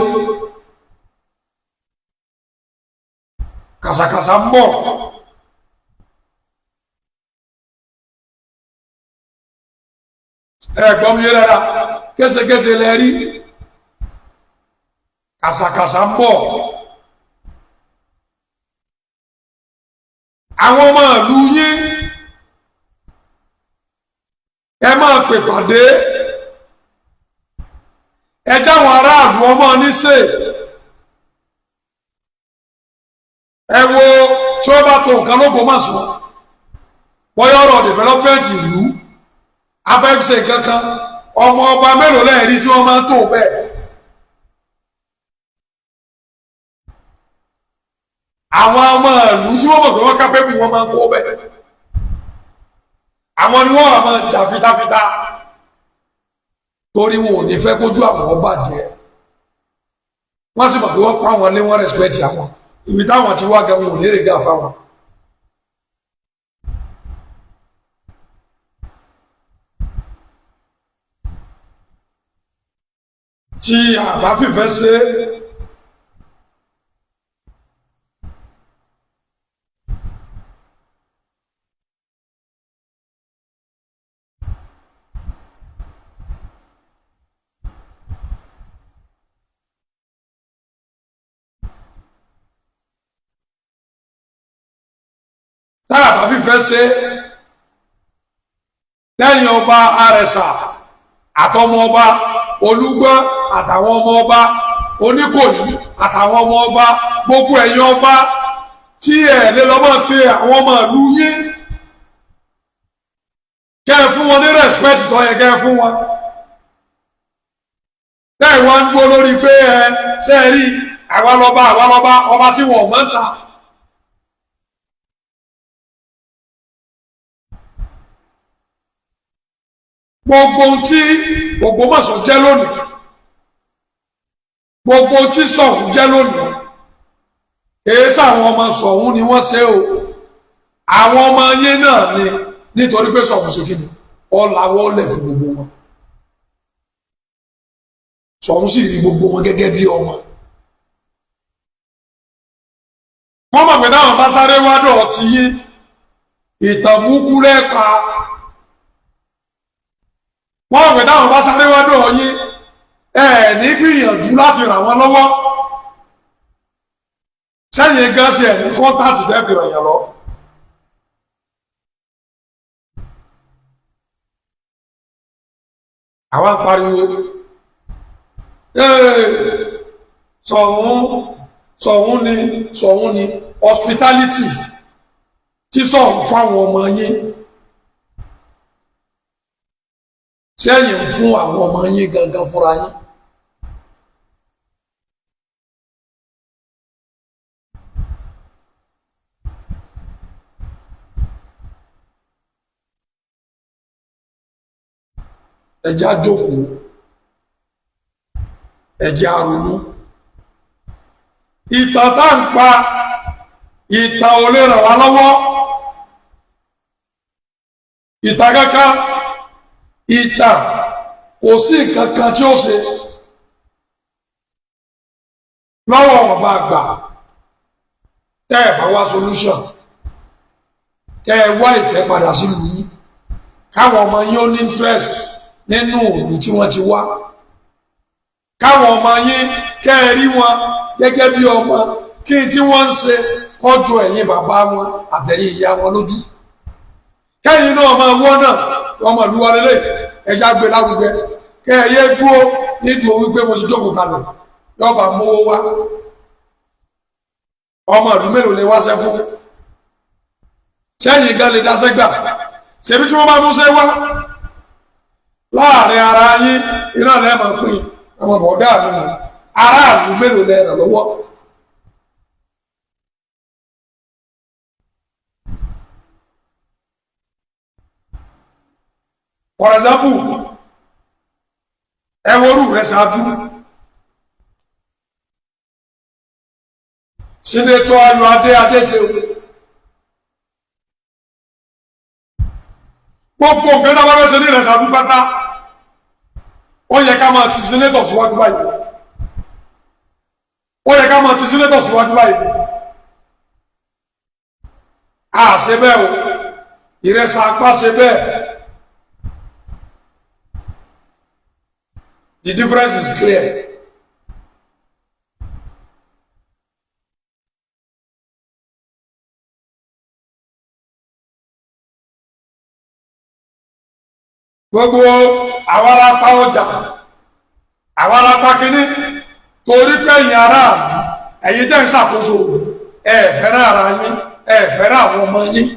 Speaker 3: Kàsàkàsà ń bọ̀. Ẹ gbọ́ mi yé dáadáa. Késekése ilẹ̀ rí. Kàsàkàsà ń bọ̀. Àwọn ọmọ ìlú yín, ẹ máa pè pàdé, ẹ jáwọn aráàlú ọmọ níṣe. Ẹ wo tí wọ́n bá tó nǹkan l'Ógbómọ̀ṣọ́, bóyá ọ̀rọ̀ development ìlú abẹ́fṣe kankan, ọmọ ọba mélòó lẹ́ẹ̀rí tí wọ́n máa ń tó bẹ́ẹ̀? Àwọn ọmọ ìlú tí wọ́n mọ̀ pé wọ́n kápẹ́bù, wọ́n máa ń kó bẹ́ẹ̀. Àwọn ni wọ́n wà máa jà fitafita, torí wọn ò ní fẹ́ kójú àwọn ọba jẹ́. Wọ́n sì mọ̀ pé wọ́n kọ́ àwọn lé, wọ́n respect àwọn. Ibi táwọn ti wá gan, wọn ò ní lè gà fáwọn. Tí àbá fìfẹ́ ṣe, tá àbá fìfẹ́ ṣe, lẹ́yìn ọba Àrẹ̀sà àtọmọ ọba Olúgbọ́n àtàwọn ọmọ ọba Oníkòyí àtàwọn ọmọ ọba, gbogbo ẹ̀yin ọba tí ẹ̀ lè lọ́mọ pé àwọn ọmọ ìlú yín, kẹ́ ẹ fún wọn ní respect tó yẹ kẹ́ ẹ fún wọn, tẹ́ ẹ wá ń dúró lórí pé ẹ ṣe é rí àwa lọ́ba, àwa lọ́ba, ọba tí wọn ò mọ̀ ń ta. Gbogbo ohun tí Ògbómọ̀ṣọ́ jẹ́ lónìí, gbogbo ohun tí Ṣọ̀ún jẹ́ lónìí, kìí sáwọn ọmọ Ṣọ̀ún ni wọ́n ṣe o, àwọn ọmọ yín náà ni. Nítorí pé Ṣọ̀ún ṣe kí ni? Ọ̀làwọ́ lẹ̀ fún gbogbo wọn. Ṣọ̀ún sì rí gbogbo wọn gẹ́gẹ́ bí ọmọ. Wọ́n mọ̀ pé táwọn bá sáré wádọ̀ ti yín, ìtàn burúkú lẹ́ka. Wọ́n mọ̀ pé táwọn bá sáré wádọ̀ yín, ẹ ní gbìyànjú láti ràn wọ́n lọ́wọ́. Sẹ́yìn gan ṣe ẹ̀ ní contact tẹ́ fi ràn yàn lọ. Àwa ń pariwo, Ṣọ̀ún, Ṣọ̀ún ni, Ṣọ̀ún ni. Hospitality tí Ṣọ̀ún fáwọn ọmọ yín, sẹ́yìn fún àwọn ọmọ yín gangan fúnra yín? Ẹ jẹ́ á jókòó, ẹ jẹ́ á ronú. Ìtàn tá ń pa, ìtàn ò lè ràn wá lọ́wọ́. Ìtàn kankan, ìtàn kò sí nǹkan kan tí ó ṣe lọ́wọ́ ọ̀bá àgbà. Tẹ́ ẹ̀ bá wá solution, kẹ́ ẹ wá ìfẹ́ padà sílùú yín, káwọn ọmọ yín ó ní interest nínú ìlú tí wọ́n ti wá, káwọn ọmọ yín kẹ́ ẹ rí wọn gẹ́gẹ́ bí ọmọ, kí n tí wọ́n ń ṣe kọjú ẹ̀yin bàbá wọn àtẹ̀yìn ìyá wọn lójú, kẹ́yìn náà máa wọ́n náà ọmọ ìlú wa lélẹ̀, ẹja gbé lárugẹ. Kẹ́ ẹ yé dúró nídùú wípé mo ti jókòó kalẹ̀, yọba mówó wá. Ọmọ ìlú mélòó lè wáṣẹ́ fún? Sẹ́yìn gan lè dáṣẹ́ gbà? Ṣebí tí wọ́n bá múṣẹ́ wá láàrin ara yín, iná lẹ́ẹ̀mọ̀ pín ọmọ bọ̀dá mi nù. Aráàlú mélòó lẹ ràn lọ́wọ́? For example, ẹ worú rẹ ṣáájú, Senator Ayọ̀adé Adéṣeun, gbogbo nǹkan náà wọ́n fẹ́ ṣe ní Ìrẹsàdú pátá, ó yẹ ká máa ti senator síwájú báyìí, ó yẹ ká máa ti senator síwájú báyìí. A ṣe bẹ́ẹ̀ o, Ìrẹsà apá ṣe bẹ́ẹ̀. The difference is clear. Gbogbo àwa la pa ọjà, àwa la pa kínní, torí pé ẹ̀yin aráàlú, ẹ̀yin tẹ́ ń ṣàkóso, ẹ fẹ́ràn ara yín, ẹ fẹ́ràn àwọn ọmọ yín.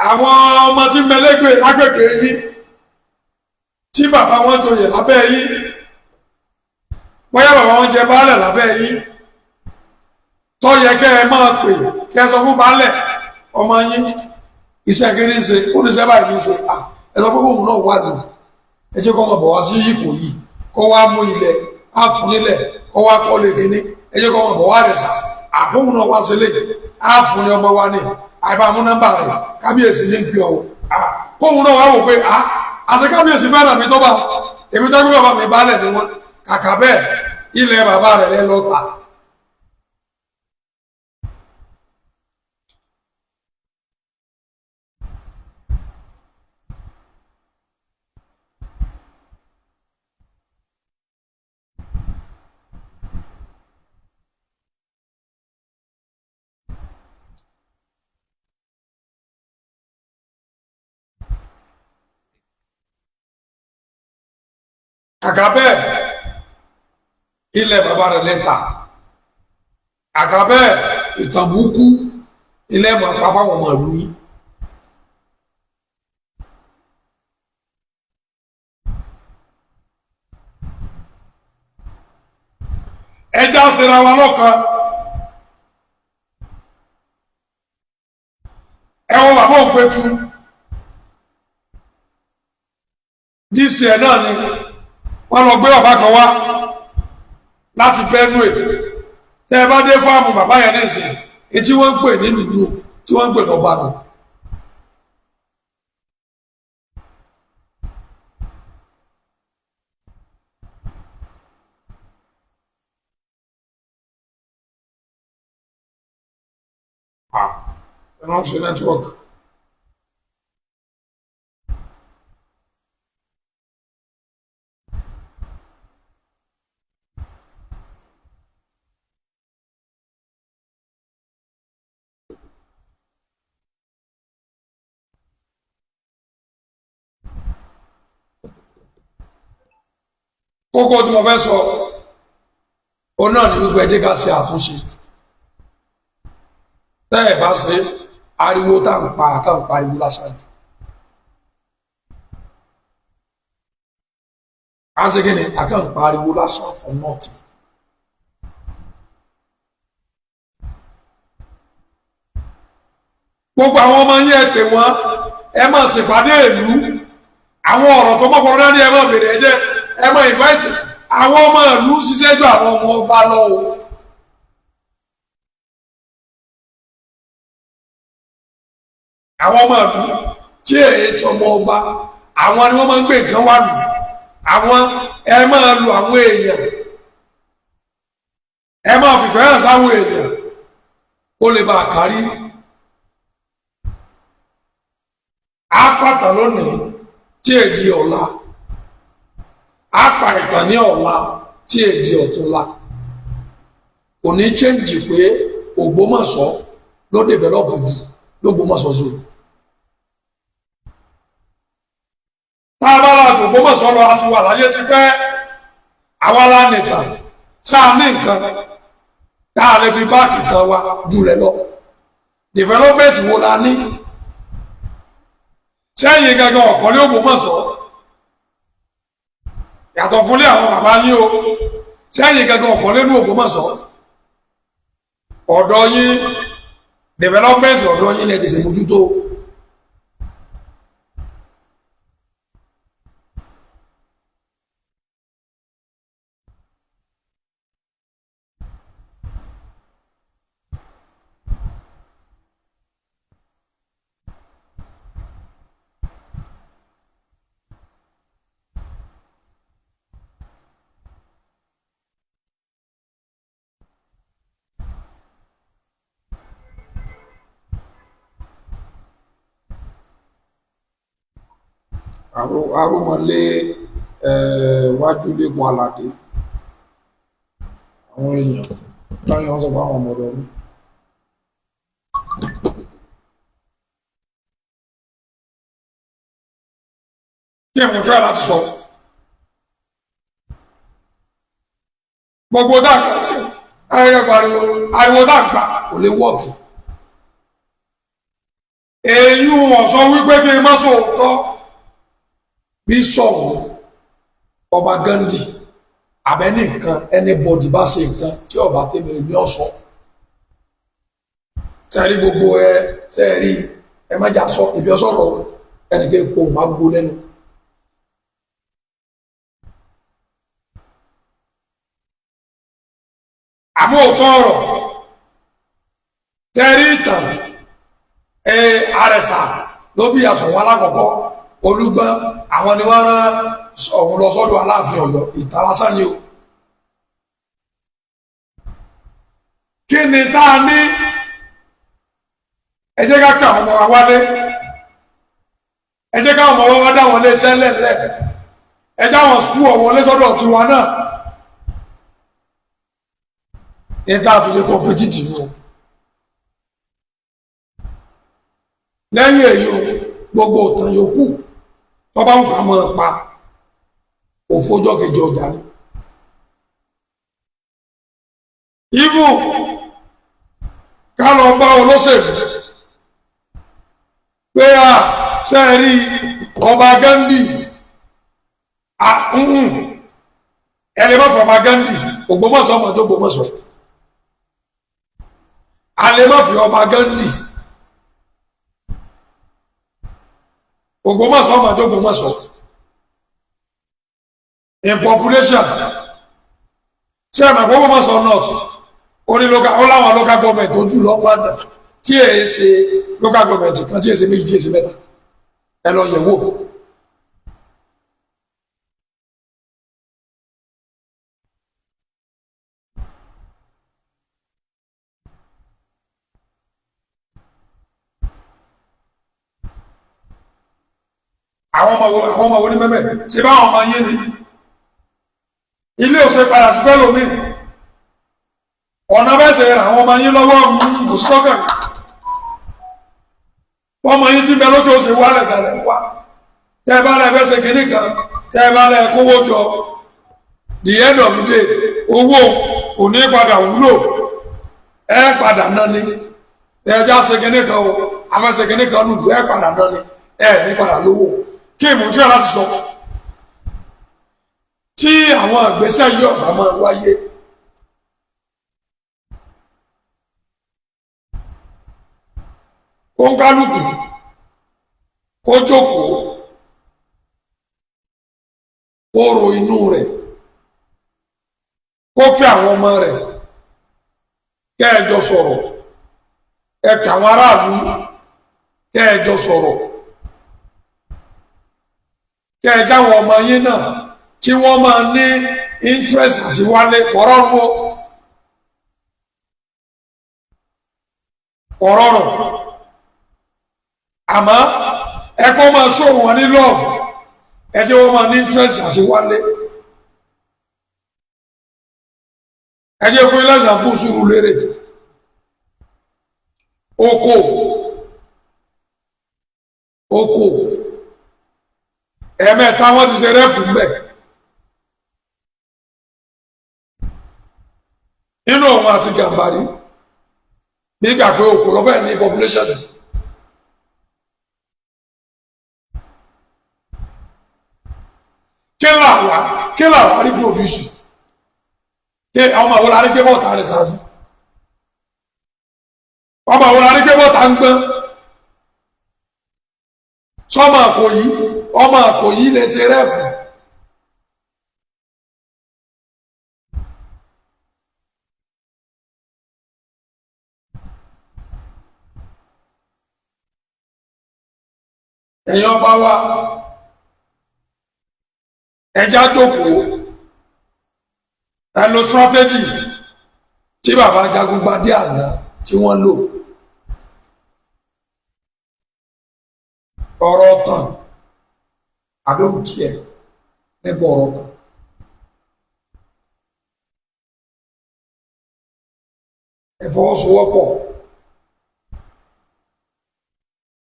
Speaker 3: Àwọn ọmọ tí ń bẹ lẹ́gbẹ̀ẹ́ lágbègbè yín, tí bàbá wọn joyè lábẹ́ yín, bóyá bàbá wọn jẹ baálẹ̀ lábẹ́ yín, tó yẹ kẹ́ ẹ máa pè, kẹ́ ẹ sọ fún baálẹ̀, ọmọ yín iṣẹ́ kí ní ṣe, oníṣẹ́ báyìí ní ṣe, ẹ sọ pé kóun náà wà ní, ẹ jẹ́ kó máa bọ̀ wá sí Ìkòyí, kó wá mú ilẹ̀ á fún nílẹ̀, kó wá kọ́ lè kíní, ẹ jẹ́ kó máa bọ̀ wá rẹ̀ sà àbóhùn náà wá sí lè á fún ní ọmọ wa ní àìbámú nọ́mbà rẹ̀, kábíyèsí ní gbé ọ, kóun náà wá wò pé àṣẹ kábíyèsí fẹ́ràn mi tó bá èmi tó gbé bàbá mi baálẹ̀ ni wọn. Kàkà bẹ́ẹ̀, ilẹ̀ bàbá rẹ̀ lẹ́ lọ́ta. Kàkà bẹ́ẹ̀, ilẹ̀ bàbá rẹ̀ lẹ́ta. Kàkà bẹ́ẹ̀, ìtàn burúkú ilẹ̀ mọ̀ pa fáwọn ọmọ ìlú yìí. Ẹja ṣera wa lọ́kan. Ẹ wo bàbá Òpẹtù, dca náà ni wọ́n lọ gbé bàbá kan wá láti Benue. Tẹ́ ẹ bá dé farm bàbá yẹn ní ìsìn, etí wọ́n ń pè nínú ìlú tí wọ́n ń pè lọ́ba nù. Ah, ẹ máa ń ṣe network. Kókó tí mo fẹ́ sọ ó náà ní wípé ẹ jẹ́ ká ṣe àtúnṣe. Tẹ́ ẹ̀ bá ṣe, ariwo tá ń pa tá ń pariwo lásán ni. À ń ṣe kí ni? A kàn ń pariwo lásán for nothing. Gbogbo àwọn ọmọ yín, ẹ pè wọ́n, ẹ máa ṣèpàdé ìlú. Àwọn ọ̀rọ̀ tó mọ̀pọ̀ dání, ẹ máa bèrè, ẹ jẹ́ ẹ máa invite àwọn ọmọ ìlú, ṣiṣẹ́ ju àwọn ọmọ ọba lọ o. Àwọn ọmọ ìlú tí èyí sọmọ ọba, àwọn ni wọ́n máa ń gbé nǹkan wá lù àwọn. Ẹ máa lu àwọn èèyàn, ẹ máa fìfẹ́ hàn sáwọn èèyàn, ó lè bá a kárí. Á pàtà lónìí tí èdè ọ̀la, á pa ìtàn ní ọ̀la tí èdè ọ̀túnla, kò ní change pé Ògbómọ̀ṣọ́ ló develop jù l'Ógbómọ̀ṣọ́ zone. Tá a bá láti Ògbómọ̀ṣọ́ lọ, àti wà láyé ti pẹ́, àwa la nìkan sáà ní nǹkan tá a lè fi back kan wa jù rẹ̀ lọ. Development wo la ní sẹ́yìn gangan ọ̀kan ní Ògbómọ̀ṣọ́ yàtọ̀ fúnlé àwọn bàbá yín o? Sẹ́yìn gangan ọ̀kan nínú Ògbómọ̀ṣọ́ ọ̀dọ̀ yín Development ọ̀dọ́ yín lẹ tètè mójútó. Arúmọlé wájú lẹ́gùn aládé àwọn èèyàn táyọ̀ sọ fún àwọn ọmọdé ọdún. Kí ẹ̀mọ̀ tíra láti sọ gbogbo dáàkà sí ayẹyẹ pariwo ariwo dáàgbà kò lè wọ́ọ̀kì. Èyí wọ́n sọ wípé kí n má sọ òótọ́ bí sọ̀rọ̀ ọba Gandhi abẹ́ni nǹkan anybody bá ṣe nǹkan tí ọba tèmi ní ọ̀sọ́ sẹ́ẹ̀rí gbogbo ẹ sẹ́ẹ̀rí ẹ má jà sọ ìbí ọsọ̀rọ̀ ẹnìkan kò má gbó lẹ́nu. Àmọ́ òótọ́ ọ̀rọ̀ sẹ́ẹ̀rí ìtàn ẹ àrẹ̀sà ló bí àsọ̀wọ́ alákọ̀ọ́kọ́ Olúgbọ́n àwọn ni wọ́n rán ọ̀hún lọ sọ́dọ̀ Aláàfin Ọ̀yọ́ ìtàlásán ni o. Kí ni tá a ní? Ẹ jẹ́ ká kí àwọn ọmọ wa wálé, ẹ jẹ́ ká àwọn ọmọ wa dá wọn léṣẹ́ lẹ́lẹ́, ẹ jẹ́ àwọn sukú ọ̀wọ́ lẹ́sọ́dọ̀ tiwa náà ní tá a fi lè competitive o. Lẹ́yìn èyí o, gbogbo òtàn yòókù tọ́ba ń kà mọ́ pa òfojọ́ kejì ọjà ni. Ibù ká lọ bá olóṣèlú pé à sẹ́ẹ̀rí ọba Gandhi ẹni bá fọ ọba Gandhi Ògbómọ̀ṣọ́ ọmọ tó Ògbómọ̀ṣọ́ a lè má fi ọba Gandhi Ògbómọ̀ṣọ́ ọmọ tó Ògbómọ̀ṣọ́ in population ṣé ẹ mọ̀ pé Ògbómọ̀ṣọ́ north ó ní local ó láwọn local government tó jù lọ padà tí èyí ṣe local government kan tí èyí ṣe méjì tí èyí ṣe mẹ́ta ẹ lọ yẹ̀ wò. Àwọn ọmọ wo ní mẹ́mẹ́ ṣe bá àwọn ọmọ yé ni ilé òṣèré padà sí fẹ́ lómi ọ̀nà bẹ́sẹ̀ rà àwọn ọmọ yín lọ́wọ́ kò sí lọ́kàn ọmọ yín ti bẹ lókè òṣèré wà lẹ́tàlẹ̀ wà tẹ́ bá lẹ́ fẹ́ ṣe kínní kan tẹ́ bá lẹ́ kówó jọ the end of the day owó kò ní padà wúlò ẹ padà ná ni ẹ já ṣe kínní kan o àfẹ́ ṣe kínní kan nù ẹ padà ná ni ẹ ní padà lówó. Kí èmù tí a láti sọ tí àwọn ìgbésẹ̀ yìí ọ̀bá máa wáyé kó ń kálukú kó jókòó kó ro inú rẹ̀ kó pé àwọn ọmọ rẹ̀ kẹ́ẹ̀jọ sọ̀rọ̀ ẹ pè àwọn aráàlú kẹ́ẹ̀jọ sọ̀rọ̀ kẹ́ẹ̀já àwọn ọmọ yín náà kí wọ́n máa ní interest àti wálé kọ̀rọ̀rùn kọ̀rọ̀rùn àmọ́ ẹ̀kọ́ máa ṣó wọn ní love ẹ jẹ́ wọ́n máa ní interest àti wálé ẹ jẹ́ fún ilé ìṣàkóso sùúrù lérè oko oko ẹ̀ẹ̀mẹ́ta wọ́n ti ṣe rẹ́pù mbẹ́ nínú òun àti Gàmbàrí nígbà pé òkú lọ́fẹ́ ní population. Kí làwà rí produce kí àwọn àwọn arígbé bọ́ọ̀tà rẹ̀ sáájú Ọba wo la rí pé wọ́n ta ń gbọ́n? Sọmọ Àkòyí, ọmọ Àkòyí lè ṣe rẹ́ẹ̀pù. Ẹ̀yin ọba wa, ẹja jókòó, ẹ lo strategy tí bàbá Jagungbadé àná tí wọ́n lò. Ọ̀rọ̀ tán, I don't care nípa ọ̀rọ̀ tán. Ẹ fọwọ́sowọ́pọ̀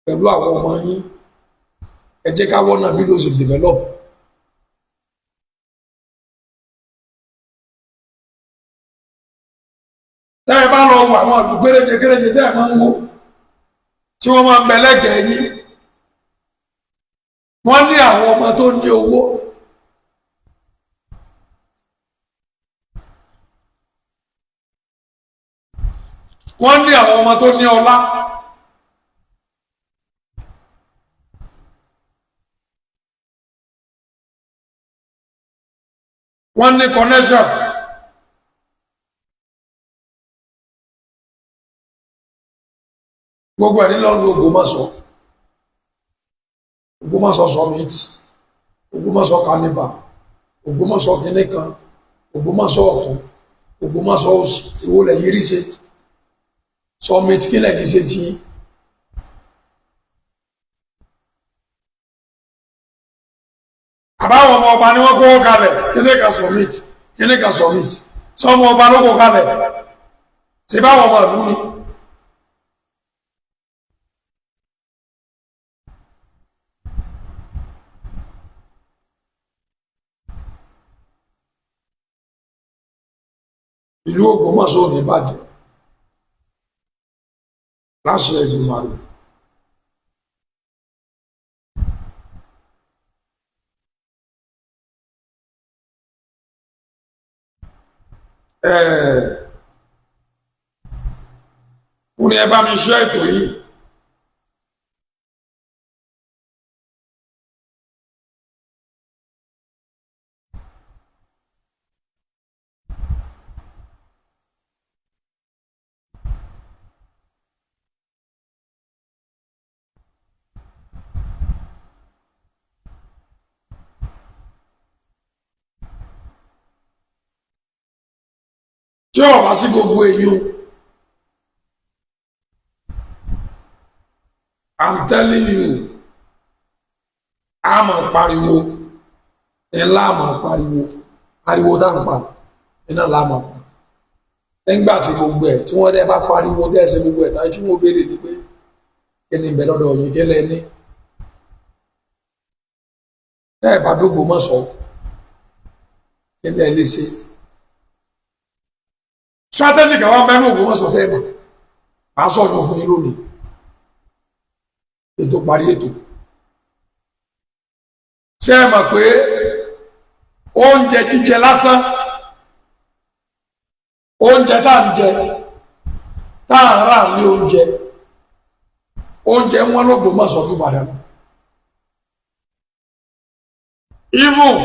Speaker 3: pẹ̀lú àwọn ọmọ yín, ẹ jẹ́ ká wọ́nà bí ló ṣe develop. Tẹ́ ẹ bá lọ wo àwọn àdùn kéréje kéréje tẹ́ ẹ máa ń wò tí wọ́n máa ń bẹ lẹ́gẹ̀ẹ́ yín, wọ́n ní àwọn ọmọ tó ní owó. Wọ́n ní àwọn ọmọ tó ní ọlá. Wọ́n ní connection. Gbogbo ẹ̀ nílọ́ọ̀lù Ògbómọ̀ṣọ́, Ògbómọ̀ṣọ́ summit, Ògbómọ̀ṣọ́ carnival, Ògbómọ̀ṣọ́ kìnní kan, Ògbómọ̀ṣọ́ ọ̀tún, Ògbómọ̀ṣọ́ òsì. Ìwó lẹ̀yìn rí ṣe summit? Kí lẹ̀yìn ṣe tí àbáwọn ọmọ ọba ni wọ́n kó kalẹ̀? Kìnní kan summit, kìnní kan summit, sọmọ ọba ló kó kalẹ̀? Ṣe báwọn ọmọ ìlú ni? Ìlú Ògbómọ̀ṣọ́ ò ní bàjẹ́ láṣẹ Èdùmàrè. Mo ní ẹ bá mi ṣe ètò yìí. Tí ó bá sí gbogbo èyí o, I'm telling you, a máa pariwo ńlá, a máa pariwo ariwo dáǹpa iná la máa pa. Nígbà tí gbogbo ẹ̀ tí wọ́n dẹ́ bá pariwo dẹ́ ṣe gbogbo ẹ̀ tán, tí wọ́n béèrè ni pé kí ni ìbẹ̀ lọ́dọ̀ yìí? Kí lẹ ní tẹ́ ẹ̀ bá dógbò mọ́ sọ? Kí lẹ lè ṣe? Strategy kan wá mẹ́rin Ògbómọ̀ṣọ́ tẹ́ ẹ̀ mọ̀, máa sọ̀rọ̀ fún yín lónìí. Ètò parí ètò. Ṣé ẹ mọ̀ pé oúnjẹ jíjẹ lásán, oúnjẹ tá à ń jẹ, tá à ń rà ní oúnjẹ, oúnjẹ wọn l'Ógbómọ̀ṣọ́ fún Ìbàdàn? Even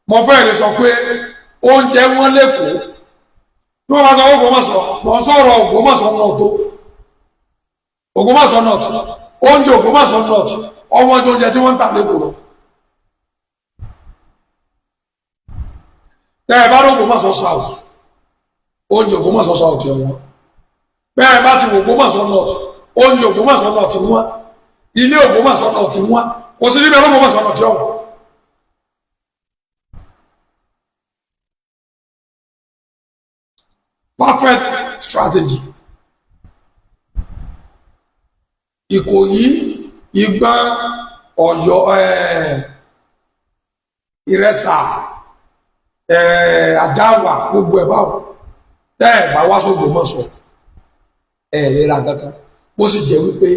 Speaker 3: mo fẹ́ lè sọ pé oúnjẹ wọn l'Ékòó. Tí wọ́n bá sọ Ògbómọ̀ṣọ́, mọ̀ sọ̀rọ̀ Ògbómọ̀ṣọ́ náà tó Ògbómọ̀ṣọ́ north, oúnjẹ Ògbómọ̀ṣọ́ north ọmọ oúnjẹ tí wọ́n ń tà l'Ékòó lọ. Tẹ́ ẹ bá rí Ògbómọ̀ṣọ́ south, oúnjẹ Ògbómọ̀ṣọ́ south yẹn wọ́n. Bẹ́ẹ̀ bá ti wò Ògbómọ̀ṣọ́ north, oúnjẹ Ògbómọ̀ṣọ́ north wọ́n, ilé Ògbómọ̀ṣọ́ north wọ́n. Kò sí níbẹ̀ Ògbómọ̀ṣọ́ north yọ̀. Perfect strategy. Ìkòyí, Ìgbọ́n, Ọ̀yọ́, Ìrẹsà, Àjáwà, gbogbo ẹ̀ báwọn, tẹ́ ẹ̀ bá wá sÓgbómọ̀ṣọ́, ẹ̀ lè ra nǹkan kan. Bó sì jẹ́ wípé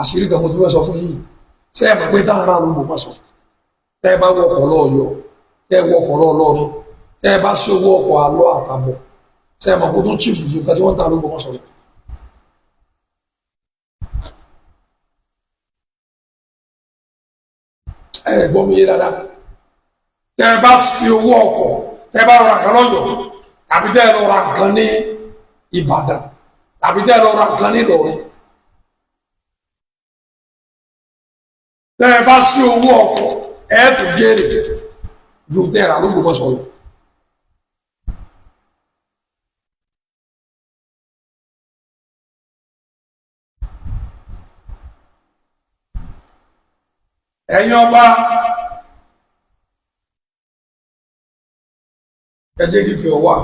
Speaker 3: àṣírí kan mo tún fẹ́ sọ fún yìí. Ṣé ẹ mọ̀ pé táwọn ará l'Ógbómọ̀ṣọ́, tẹ́ ẹ bá wọkọ̀ lọ́ọ̀yọ́, tẹ́ ẹ wọkọ̀ lọ́ọ̀lọ́rin, tẹ́ ẹ bá sí owó ọkọ̀ àlọ́ àtàbọ̀, ṣé ẹ mọ̀ kó tún cheap ju nǹkan tí wọ́n ń ta l'Ógbómọ̀ṣọ́ lọ? Ẹ gbọ́ mi yé dáadáa. Tẹ́ ẹ bá fi owó ọkọ̀, tẹ́ ẹ bá ra nǹkan lọ́yọ̀ọ́, tàbí tẹ́ ẹ lọ ra nǹkan ní Ìbàdàn, tàbí tẹ́ ẹ lọ ra nǹkan ní Ìlọrin, tẹ́ ẹ bá sí owó ọkọ̀, ẹ tún jèrè ju tẹ́ ẹ rà l'Ógbómọ̀ṣọ́ lọ. Ẹ̀yin ọba, ẹ jẹ́ kí fi ọ wà.